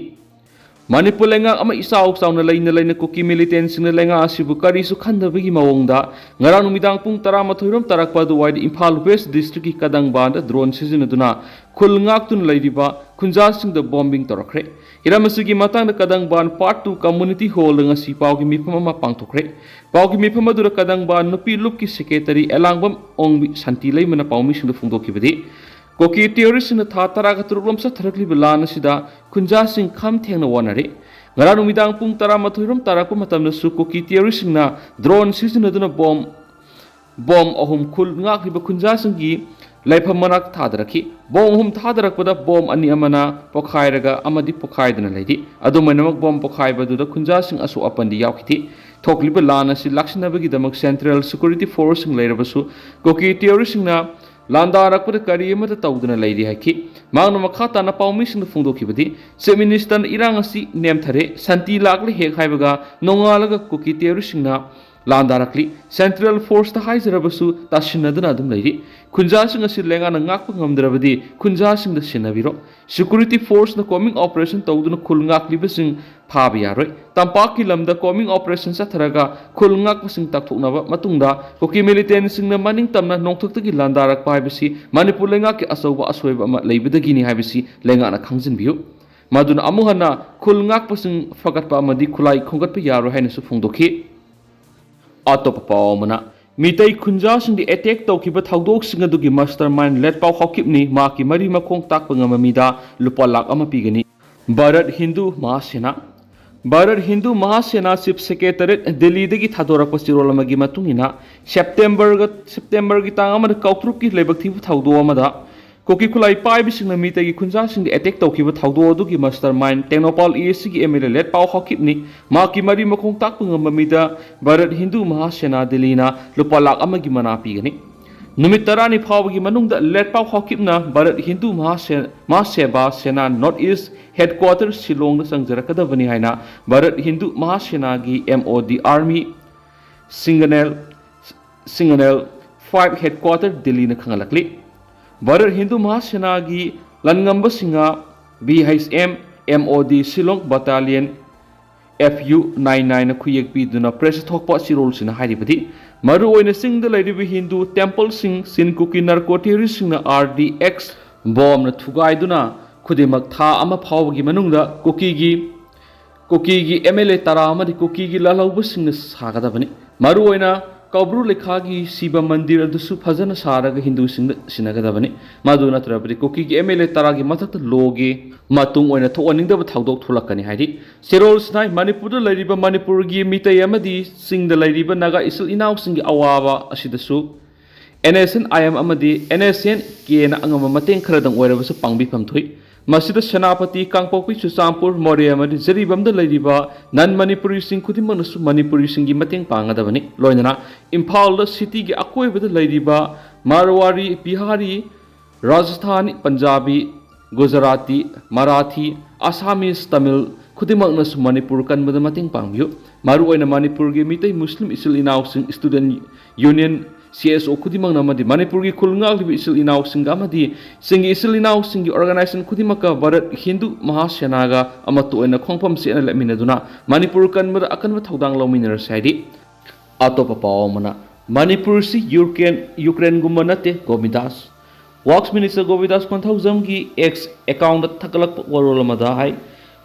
ꯃꯅꯤꯄꯨꯔ ꯂꯩꯉꯥꯛ ꯑꯃ ꯏꯆꯥꯎ ꯆꯥꯎꯅ ꯂꯩꯅ ꯂꯩꯅ ꯀꯨꯀꯤ ꯃꯤꯂꯤꯇꯦꯟꯁꯤꯡꯅ ꯂꯩꯉꯥꯛ ꯑꯁꯤꯕꯨ ꯀꯔꯤꯁꯨ ꯈꯟꯗꯕꯒꯤ ꯃꯑꯣꯡꯗ ꯉꯔꯥꯡ ꯅꯨꯃꯤꯗꯥꯡ ꯄꯨꯡ ꯇꯔꯥꯃꯥꯊꯣꯏ ꯔꯣꯝ ꯇꯥꯔꯛꯄ ꯑꯗꯨꯋꯥꯏꯗ ꯏꯝꯐꯥꯜ ꯋꯦꯁ ꯗꯤꯁꯇ꯭ꯔꯤꯛꯀꯤ ꯀꯗꯪꯕꯥꯟꯗ ꯗ꯭ꯔꯣꯟ ꯁꯤꯖꯤꯟꯅꯗꯨꯅ ꯈꯨꯜ ꯉꯥꯛꯇꯨꯅ ꯂꯩꯔꯤꯕ ꯈꯨꯟꯖꯥꯁꯤꯡꯗ ꯕꯣꯝꯕꯤꯡ ꯇꯧꯔꯛꯈ꯭ꯔꯦ꯫ ꯍꯤꯔꯝ ꯑꯁꯤꯒꯤ ꯃꯇꯥꯡꯗ ꯀꯗꯪꯕꯥꯟ ꯄꯥꯔꯠ ꯇꯨ ꯀꯝꯃꯨꯅꯤꯇꯤ ꯍꯣꯜꯗ ꯉꯁꯤ ꯄꯥꯎꯒꯤ ꯃꯤꯐꯝ ꯑꯃ ꯄꯥꯡꯊꯣꯛꯈ꯭ꯔꯦ꯫ ꯄꯥꯎꯒꯤ ꯃꯤꯐꯝ ꯑꯗꯨꯗ ꯀꯗꯪꯕꯥꯟ ꯅꯨꯄꯤ ꯂꯨꯞꯀꯤ ꯁꯦꯀ꯭ꯔꯦꯇꯔꯤ ꯑꯦꯂꯥꯡꯕꯝ ꯑꯣꯡꯕꯤ ꯁꯥꯟꯇꯤ ꯂꯩꯃꯅ ꯄꯥꯎꯃꯤꯁꯤꯡꯗ ꯐꯣꯡꯗꯣꯛꯈꯤꯕꯗꯤ, ꯀꯨꯀꯤ ꯇꯦꯔꯣꯔꯤꯁꯁꯤꯡꯅ ꯊꯥ ꯇꯔꯥꯒ ꯇꯔꯨꯛ ꯂꯣꯝ ꯆꯠꯊꯔꯛꯂꯤꯕ ꯂꯥꯟ ꯑꯁꯤꯗ ꯈꯨꯟꯖꯥꯁꯤꯡ ꯈꯝ ꯊꯦꯡꯅ ꯋꯥꯅꯔꯤ꯫ ꯉꯔꯥꯡ ꯅꯨꯃꯤꯗꯥꯡ ꯄꯨꯡ ꯇꯔꯥꯃꯥꯊꯣꯏ ꯔꯣꯝ ꯇꯥꯔꯛꯄ ꯃꯇꯝꯗꯁꯨ ꯀꯨꯀꯤ ꯇꯦꯔꯣꯔꯤꯁꯁꯤꯡꯅ ꯗ꯭ꯔꯣꯟ ꯁꯤꯖꯤꯟꯅꯗꯨꯅ ꯕꯣꯝ, ꯕꯣꯝ ꯑꯍꯨꯝ ꯈꯨꯜ ꯉꯥꯛꯂꯤꯕ ꯈꯨꯟꯖꯥꯁꯤꯡꯒꯤ ꯂꯩꯐꯝ ꯃꯅꯥꯛꯇ ꯊꯥꯗꯔꯛꯈꯤ꯫ ꯕꯣꯝ ꯑꯍꯨꯝ ꯊꯥꯗꯔꯛꯄꯗ ꯕꯣꯝ ꯑꯅꯤ ꯑꯃꯅ ꯄꯣꯈꯥꯏꯔꯒ ꯑꯃꯗꯤ ꯄꯣꯈꯥꯏꯗꯨꯅ ꯂꯩꯔꯤ꯫ ꯑꯗꯨꯝ ꯑꯣꯏꯅꯃꯛ, ꯕꯣꯝ ꯄꯣꯈꯥꯏꯕꯗꯨꯗ ꯈꯨꯟꯖꯥꯁꯤꯡ ꯑꯁꯣꯛ ꯑꯄꯟꯗꯤ ꯌꯥꯎꯈꯤꯗꯦ꯫ ꯊꯣꯛꯂꯤꯕ ꯂꯥꯟ ꯑꯁꯤ ꯂꯥꯛꯁꯤꯟꯅꯕꯒꯤꯗꯃꯛ ꯁꯦꯟꯇ꯭ꯔꯦꯜ ꯁꯦꯀ꯭ꯌꯨꯔꯤꯇꯤ ꯐꯣꯔꯁꯁꯤꯡ ꯂꯩꯔꯕꯁꯨ, ꯀꯨꯀꯤ ꯇꯦꯔꯣꯔꯤꯁꯁꯤꯡꯅ ꯂꯥꯟꯗꯥꯔꯛꯄꯗ ꯀꯔꯤ ꯑꯃꯠꯇ ꯇꯧꯗꯅ ꯂꯩꯔꯤ ꯍꯥꯏꯈꯤ꯫ ꯃꯍꯥꯛꯅ ꯃꯈꯥ ꯇꯥꯅ ꯄꯥꯎꯃꯤꯁꯤꯡꯗ ꯐꯣꯡꯗꯣꯛꯈꯤꯕꯗꯤ, ꯆꯤꯐ ꯃꯤꯅꯤꯁꯇꯔꯅ ꯏꯔꯥꯡ ꯑꯁꯤ ꯅꯦꯝꯊꯔꯦ, ꯁꯥꯟꯇꯤ ꯂꯥꯛꯂꯦ ꯍꯦꯛ ꯍꯥꯏꯕꯒ ꯅꯣꯡꯉꯥꯜꯂꯒ ꯀꯨꯀꯤ ꯇꯦꯔꯣꯔꯤꯁꯁꯤꯡꯅ ꯂꯥꯟꯗꯥꯔꯛꯂꯤ꯫ ꯁꯦꯟꯇ꯭ꯔꯦꯜ ꯐꯣꯔꯁꯇ ꯍꯥꯏꯖꯔꯕꯁꯨ ꯇꯥꯁꯤꯟꯅꯗꯨꯅ ꯑꯗꯨꯝ ꯂꯩꯔꯤ꯫ ꯈꯨꯟꯖꯥꯁꯤꯡ ꯑꯁꯤ ꯂꯩꯉꯥꯛꯅ ꯉꯥꯛꯄ ꯉꯝꯗ꯭ꯔꯕꯗꯤ ꯈꯨꯟꯖꯥꯁꯤꯡꯗ ꯁꯤꯟꯅꯕꯤꯔꯣ꯫ ꯁꯦꯀ꯭ꯌꯨꯔꯤꯇꯤ ꯐꯣꯔꯁꯅ ꯀꯣꯝꯕꯤꯡ ꯑꯣꯄꯔꯦꯁꯟ ꯇꯧꯗꯨꯅ ꯈꯨꯜ ꯉꯥꯛꯂꯤꯕꯁꯤꯡ ꯐꯥꯕ ꯌꯥꯔꯣꯏ꯫ ꯇꯝꯄꯥꯛꯀꯤ ꯂꯝꯗ ꯀꯣꯝꯕꯤꯡ ꯑꯣꯄꯔꯦꯁꯟ ꯆꯠꯊꯔꯒ ꯈꯨꯜ ꯉꯥꯛꯄꯁꯤꯡ ꯇꯛꯊꯣꯛꯅꯕ ꯃꯇꯨꯡꯗ ꯀꯨꯀꯤ ꯃꯤꯂꯤꯇꯦꯟꯁꯤꯡꯅ ꯃꯅꯤꯡ ꯇꯝꯅ ꯅꯣꯡꯊꯛꯇꯒꯤ ꯂꯥꯟꯗꯥꯔꯛꯄ ꯍꯥꯏꯕꯁꯤ ꯃꯅꯤꯄꯨꯔ ꯂꯩꯉꯥꯛꯀꯤ ꯑꯆꯧꯕ ꯑꯁꯣꯏꯕ ꯑꯃ ꯂꯩꯕꯗꯒꯤꯅꯤ ꯍꯥꯏꯕꯁꯤ ꯂꯩꯉꯥꯛꯅ ꯈꯪꯖꯤꯟꯕꯤꯌꯨ꯫ ꯃꯗꯨꯅ ꯑꯃꯨꯛ ꯍꯟꯅ ꯈꯨꯜ ꯉꯥꯛꯄꯁꯤꯡ ꯐꯒꯠꯄ ꯑꯃꯗꯤ ꯈꯨꯠꯂꯥꯏ ꯈꯣꯝꯒꯠꯄ ꯌꯥꯔꯣꯏ ꯍꯥꯏꯅꯁꯨ ꯐꯣꯡꯗꯣꯛꯈꯤ꯫ ꯑꯇꯣꯞꯄ ꯄꯥꯎ ꯑꯃꯅ, ꯃꯤꯇꯩ ꯈꯨꯟꯖꯥꯁꯤꯡꯗ ꯑꯦꯇꯦꯛ ꯇꯧꯈꯤꯕ ꯊꯧꯗꯣꯛꯁꯤꯡ ꯑꯗꯨꯒꯤ ꯃꯁꯇꯔ ꯃꯥꯏꯟ ꯂꯦꯠꯄꯥꯎ ꯍꯥꯎꯀꯤꯞꯅꯤ꯫ ꯃꯍꯥꯛꯀꯤ ꯃꯔꯤ ꯃꯈꯣꯡ ꯇꯥꯛꯄ ꯉꯝꯕ ꯃꯤꯗ ꯂꯨꯄꯥ ꯂꯥꯈ ꯑꯃ ꯄꯤꯒꯅꯤ꯫ ꯚꯥꯔꯠ ꯍꯤꯟꯗꯨ ꯃꯍꯥꯁꯦꯅꯥ꯫ ꯚꯥꯔꯠ ꯍꯤꯟꯗꯨ ꯃꯍꯥꯁꯦꯅꯥ ꯆꯤꯐ ꯁꯦꯀ꯭ꯔꯦꯇꯔꯦꯠ ꯗꯤꯜꯂꯤꯗꯒꯤ ꯊꯥꯗꯣꯔꯛꯄ ꯆꯦꯔꯣꯜ ꯑꯃꯒꯤ ꯃꯇꯨꯡ ꯏꯟꯅ, ꯁꯦꯞꯇꯦꯝꯕꯔꯒ, ꯁꯦꯞꯇꯦꯝꯕꯔꯒꯤ ꯇꯥꯡ ꯑꯃꯗ ꯀꯥꯎꯇ꯭ꯔꯨꯛꯀꯤ ꯂꯥꯏꯕꯛ ꯊꯤꯕ ꯊꯧꯗꯣꯛ ꯑꯃꯗ ꯀꯨꯀꯤ ꯈꯨꯠꯂꯥꯏ ꯄꯥꯏꯕꯁꯤꯡꯅ ꯃꯤꯇꯩꯒꯤ ꯈꯨꯟꯖꯥꯁꯤꯡꯗ ꯑꯦꯇꯦꯛ ꯇꯧꯈꯤꯕ ꯊꯧꯗꯣꯛ ꯑꯗꯨꯒꯤ mastermind Tengnoupal E S ꯁꯤꯒꯤ ꯑꯦꯝ ꯑꯦꯜ ꯑꯦ ꯂꯦꯠꯄꯥꯎ ꯍꯥꯎꯀꯤꯞꯅꯤ꯫ ꯃꯍꯥꯛꯀꯤ ꯃꯔꯤ ꯃꯈꯣꯡ ꯇꯥꯛꯄ ꯉꯝꯕ ꯃꯤꯗ ꯚꯥꯔꯠ ꯍꯤꯟꯗꯨ ꯃꯍꯥꯁꯦꯅꯥ ꯗꯤꯜꯂꯤꯅ ꯂꯨꯄꯥ ꯂꯥꯈ ꯑꯃꯒꯤ ꯃꯅꯥ ꯄꯤꯒꯅꯤ꯫ ꯅꯨꯃꯤꯠ ꯇꯔꯥꯅꯤ ꯐꯥꯎꯕꯒꯤ ꯃꯅꯨꯡꯗ ꯂꯦꯠꯄꯥꯎ ꯍꯥꯎꯀꯤꯞꯅ ꯚꯥꯔꯠ ꯍꯤꯟꯗꯨ ꯃꯍꯥꯁꯦ-, ꯃꯍꯥꯁꯦꯕꯥ ꯁꯦꯅꯥ ꯅꯣꯔꯠ ꯏꯁ ꯍꯦꯗꯀ꯭ꯋꯥꯇꯔ ꯁꯤꯂꯣꯡꯗ ꯆꯪꯖꯔꯛꯀꯗꯕꯅꯤ ꯍꯥꯏꯅ ꯚꯥꯔꯠ ꯍꯤꯟꯗꯨ ꯃꯍꯥꯁꯦꯅꯥꯒꯤ M O D army signal, signal five headquarters ꯗꯤꯜꯂꯤꯅ ꯈꯪꯍꯜꯂꯛꯂꯤ꯫ ꯚꯥꯔꯠ ꯍꯤꯟꯗꯨ ꯃꯍꯥꯁꯦꯅꯥꯒꯤ ꯂꯟꯉꯝꯕꯁꯤꯡꯅ V H M M O D Shillong battalion F U nine ꯅꯥꯏꯟꯅ ꯈꯨꯌꯦꯛ ꯄꯤꯗꯨꯅ ꯄ꯭ꯔꯦꯁꯇ ꯊꯣꯛꯄ ꯆꯦꯔꯣꯜꯁꯤꯅ ꯍꯥꯏꯔꯤꯕꯗꯤ, ꯃꯔꯨꯑꯣꯏꯅ ꯆꯤꯡꯗ ꯂꯩꯔꯤꯕ ꯍꯤꯟꯗꯨ ꯇꯦꯝꯄꯜꯁꯤꯡ ꯆꯤꯟ ꯀꯨꯀꯤ ꯅꯥꯔꯀꯣ ꯇꯦꯔꯣꯔꯤꯁꯁꯤꯡꯅ ꯑꯥꯔ ꯗꯤ ꯑꯦꯛꯁ ꯕꯣꯝꯅ ꯊꯨꯒꯥꯏꯗꯨꯅ ꯈꯨꯗꯤꯡꯃꯛ ꯊꯥ ꯑꯃ ꯐꯥꯎꯕꯒꯤ ꯃꯅꯨꯡꯗ ꯀꯨꯀꯤꯒꯤ, ꯀꯨꯀꯤꯒꯤ ꯑꯦꯝ ꯑꯦꯜ ꯑꯦ ꯇꯔꯥ ꯑꯃꯗꯤ ꯀꯨꯀꯤꯒꯤ ꯂꯥꯜꯍꯧꯕꯁꯤꯡꯅ ꯁꯥꯒꯗꯕꯅꯤ꯫ ꯃꯔꯨꯑꯣꯏꯅ ꯀꯧꯕ꯭ꯔꯨ ꯂꯩꯈꯥꯒꯤ ꯁꯤꯕ ꯃꯟꯗꯤꯔ ꯑꯗꯨꯁꯨ ꯐꯖꯅ ꯁꯥꯔꯒ ꯍꯤꯟꯗꯨꯁꯤꯡꯗ ꯁꯤꯟꯅꯒꯗꯕꯅꯤ꯫ ꯃꯗꯨ ꯅꯠꯇ꯭ꯔꯕꯗꯤ ꯀꯨꯀꯤꯒꯤ ꯑꯦꯝ ꯑꯦꯜ ꯑꯦ ꯇꯔꯥꯒꯤ ꯃꯊꯛꯇ ꯂꯣꯒꯤ ꯃꯇꯨꯡ ꯑꯣꯏꯅ ꯊꯣꯛꯍꯟꯅꯤꯡꯗꯕ ꯊꯧꯗꯣꯛ ꯊꯣꯛꯂꯛꯀꯅꯤ ꯍꯥꯏꯔꯤ꯫ ꯆꯦꯔꯣꯜꯁꯤꯅ ꯃꯅꯤꯄꯨꯔꯗ ꯂꯩꯔꯤꯕ ꯃꯅꯤꯄꯨꯔꯒꯤ ꯃꯤꯇꯩ ꯑꯃꯗꯤ ꯆꯤꯡꯗ ꯂꯩꯔꯤꯕ ꯅꯥꯒꯥ ꯏꯆꯤꯜ ꯏꯅꯥꯎꯁꯤꯡꯒꯤ ꯑꯋꯥꯕ ꯑꯁꯤꯗꯁꯨ N S N I M ꯑꯃꯗꯤ ꯑꯦꯟ ꯑꯦꯁ ꯑꯦꯟ ꯀꯦꯅ ꯑꯉꯝꯕ ꯃꯇꯦꯡ ꯈꯔꯗꯪ ꯑꯣꯏꯔꯕꯁꯨ ꯄꯥꯡꯕꯤꯐꯝ ꯊꯣꯛꯏ꯫ ꯃꯁꯤꯗ ꯁꯦꯅꯥꯄꯇꯤ, ꯀꯥꯡꯄꯣꯛꯄꯤ, ꯆꯨꯔꯆꯥꯟꯄꯨꯔ, ꯃꯣꯔꯦ ꯑꯃꯗꯤ ꯖꯤꯔꯤꯕꯥꯝꯗ ꯂꯩꯔꯤꯕ ꯅꯟ ꯃꯅꯤꯄꯨꯔꯤꯁꯤꯡ ꯈꯨꯗꯤꯡꯃꯛꯅꯁꯨ ꯃꯅꯤꯄꯨꯔꯤꯁꯤꯡꯒꯤ ꯃꯇꯦꯡ ꯄꯥꯡꯒꯗꯕꯅꯤ꯫ ꯂꯣꯏꯅꯅ ꯏꯝꯐꯥꯜꯗ ꯁꯤꯇꯤꯒꯤ ꯑꯀꯣꯏꯕꯗ ꯂꯩꯔꯤꯕ ꯃꯥꯔꯋꯥꯔꯤ, ꯕꯤꯍꯥꯔꯤ, ꯔꯥꯖꯁꯊꯥꯅꯤ, ꯄꯟꯖꯥꯕꯤ, ꯒꯨꯖꯔꯥꯇꯤ, ꯃꯔꯥꯊꯤ, ꯑꯁꯥꯃꯤꯁ, ꯇꯥꯃꯤꯜ ꯈꯨꯗꯤꯡꯃꯛꯅꯁꯨ ꯃꯅꯤꯄꯨꯔ ꯀꯟꯕꯗ ꯃꯇꯦꯡ ꯄꯥꯡꯕꯤꯌꯨ꯫ ꯃꯔꯨꯑꯣꯏꯅ ꯃꯅꯤꯄꯨꯔꯒꯤ ꯃꯤꯇꯩ ꯃꯨꯁꯂꯤꯝ ꯏꯆꯤꯜ ꯏꯅꯥꯎꯁꯤꯡ, ꯁ꯭ꯇꯨꯗꯦꯟꯠ ꯌꯨꯅꯤꯌꯟ, ꯁꯤ ꯑꯦꯁ ꯑꯣ ꯈꯨꯗꯤꯡꯃꯛꯅ ꯑꯃꯗꯤ ꯃꯅꯤꯄꯨꯔꯒꯤ ꯈꯨꯜ ꯉꯥꯛꯂꯤꯕ ꯏꯆꯤꯜ ꯏꯅꯥꯎꯁꯤꯡꯒ ꯑꯃꯗꯤ ꯆꯤꯡꯒꯤ ꯏꯆꯤꯜ ꯏꯅꯥꯎꯁꯤꯡꯒꯤ ꯑꯣꯔꯒꯅꯥꯏꯖꯦꯁꯟ ꯈꯨꯗꯤꯡꯃꯛꯀ ꯚꯥꯔꯠ ꯍꯤꯟꯗꯨ ꯃꯍꯥꯁꯦꯅꯥꯒ ꯑꯃꯠꯇ ꯑꯣꯏꯅ ꯈꯣꯡꯐꯝ ꯆꯦꯠꯅ ꯂꯦꯞꯃꯤꯟꯅꯗꯨꯅ ꯃꯅꯤꯄꯨꯔ ꯀꯟꯕꯗ ꯑꯀꯟꯕ ꯊꯧꯗꯥꯡ ꯂꯧꯃꯤꯟꯅꯔꯁꯤ ꯍꯥꯏꯔꯤ꯫ ꯑꯇꯣꯞꯄ ꯄꯥꯎ ꯑꯃꯅ, ꯃꯅꯤꯄꯨꯔꯁꯤ ꯌꯨꯀ꯭ꯔꯦꯟ, ꯌꯨꯀ꯭ꯔꯦꯟꯒꯨꯝꯕ ꯅꯠꯇꯦ, ꯒꯣꯕꯤꯟꯗꯥꯁ꯫ ꯋꯥꯛꯁ ꯃꯤꯅꯤꯁꯇꯔ ꯒꯣꯕꯤꯟꯗꯥꯁ ꯀꯣꯟꯊꯧꯖꯝꯒꯤ ꯑꯦꯛꯁ ꯑꯦꯀꯥꯎꯟꯗ ꯊꯥꯒꯠꯂꯛꯄ ꯋꯥꯔꯣꯜ ꯑꯃꯗ ꯍꯥꯏ,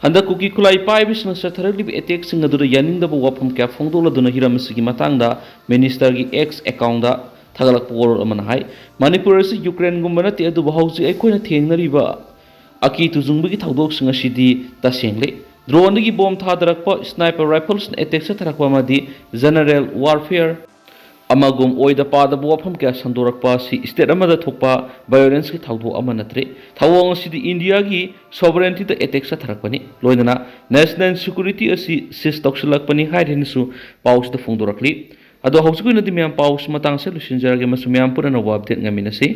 ꯍꯟꯗꯛ ꯀꯨꯀꯤ ꯈꯨꯠꯂꯥꯏ ꯄꯥꯏꯕꯁꯤꯡꯅ ꯆꯠꯊꯔꯛꯂꯤꯕ ꯑꯦꯇꯦꯛꯁꯤꯡ ꯑꯗꯨꯗ ꯌꯥꯅꯤꯡꯗꯕ ꯋꯥꯐꯝ ꯀꯌꯥ ꯐꯣꯡꯗꯣꯛꯂꯗꯨꯅ ꯍꯤꯔꯝ ꯑꯁꯤꯒꯤ ꯃꯇꯥꯡꯗ ꯃꯤꯅꯤꯁꯇꯔꯒꯤ ꯑꯦꯛꯁ ꯑꯦꯀꯥꯎꯟꯗ ꯊꯥꯒꯠꯂꯛꯄ ꯋꯥꯔꯣꯜ ꯑꯃꯅ ꯍꯥꯏ, ꯃꯅꯤꯄꯨꯔ ꯑꯁꯤ ꯌꯨꯀ꯭ꯔꯦꯟꯒꯨꯝꯕ ꯅꯠꯇꯦ, ꯑꯗꯨꯕꯨ ꯍꯧꯖꯤꯛ ꯑꯩꯈꯣꯏꯅ ꯊꯦꯡꯅꯔꯤꯕ ꯑꯀꯤ ꯇꯨꯖꯨꯡꯕꯒꯤ ꯊꯧꯗꯣꯛꯁꯤꯡ ꯑꯁꯤꯗꯤ ꯇꯁꯦꯡꯂꯦ꯫ ꯗ꯭ꯔꯣꯟꯗꯒꯤ ꯕꯣꯝ ꯊꯥꯗꯔꯛꯄ, ꯁ꯭ꯅꯥꯏꯄꯔ ꯔꯥꯏꯐꯜꯁꯅ ꯑꯦꯇꯦꯛ ꯆꯠꯊꯔꯛꯄ ꯑꯃꯗꯤ ꯖꯦꯅꯔꯦꯜ ꯋꯥꯔꯐꯤꯌꯔ ꯑꯃꯒꯨꯝ ꯑꯣꯏꯗ ꯄꯥꯗꯕ ꯋꯥꯐꯝ ꯀꯌꯥ ꯁꯟꯗꯣꯔꯛꯄ ꯑꯁꯤ ꯁ꯭ꯇꯦꯠ ꯑꯃꯗ ꯊꯣꯛꯄ ꯚꯥꯏꯑꯣꯂꯦꯟꯁꯀꯤ ꯊꯧꯗꯣꯛ ꯑꯃ ꯅꯠꯇ꯭ꯔꯦ꯫ ꯊꯧꯑꯣꯡ ꯑꯁꯤꯗꯤ ꯏꯟꯗꯤꯌꯥꯒꯤ ꯁꯣꯚꯔꯦꯟꯇꯤꯗ ꯑꯦꯇꯦꯛ ꯆꯠꯊꯔꯛꯄꯅꯤ, ꯂꯣꯏꯅꯅ ꯅꯦꯁꯅꯦꯜ ꯁꯦꯀ꯭ꯌꯨꯔꯤꯇꯤ ꯑꯁꯤ ꯁꯤꯖ ꯇꯧꯁꯤꯜꯂꯛꯄꯅꯤ ꯍꯥꯏꯔꯦꯅꯁꯨ ꯄꯥꯎꯁꯤꯗ ꯐꯣꯡꯗꯣꯔꯛꯂꯤ꯫ ꯑꯗꯣ ꯍꯧꯖꯤꯛꯀꯤ ꯑꯣꯏꯅꯗꯤ ꯃꯌꯥꯝ ꯄꯥꯎꯁꯤ ꯃꯇꯥꯡꯁꯦ ꯂꯣꯏꯁꯤꯟꯖꯔꯒꯦ, ꯃꯁꯤ ꯃꯌꯥꯝ ꯄꯨꯟꯅ ꯑꯅꯧꯕ ꯑꯞꯗꯦꯠ ꯉꯥꯏꯃꯤꯟꯅꯁꯤ꯫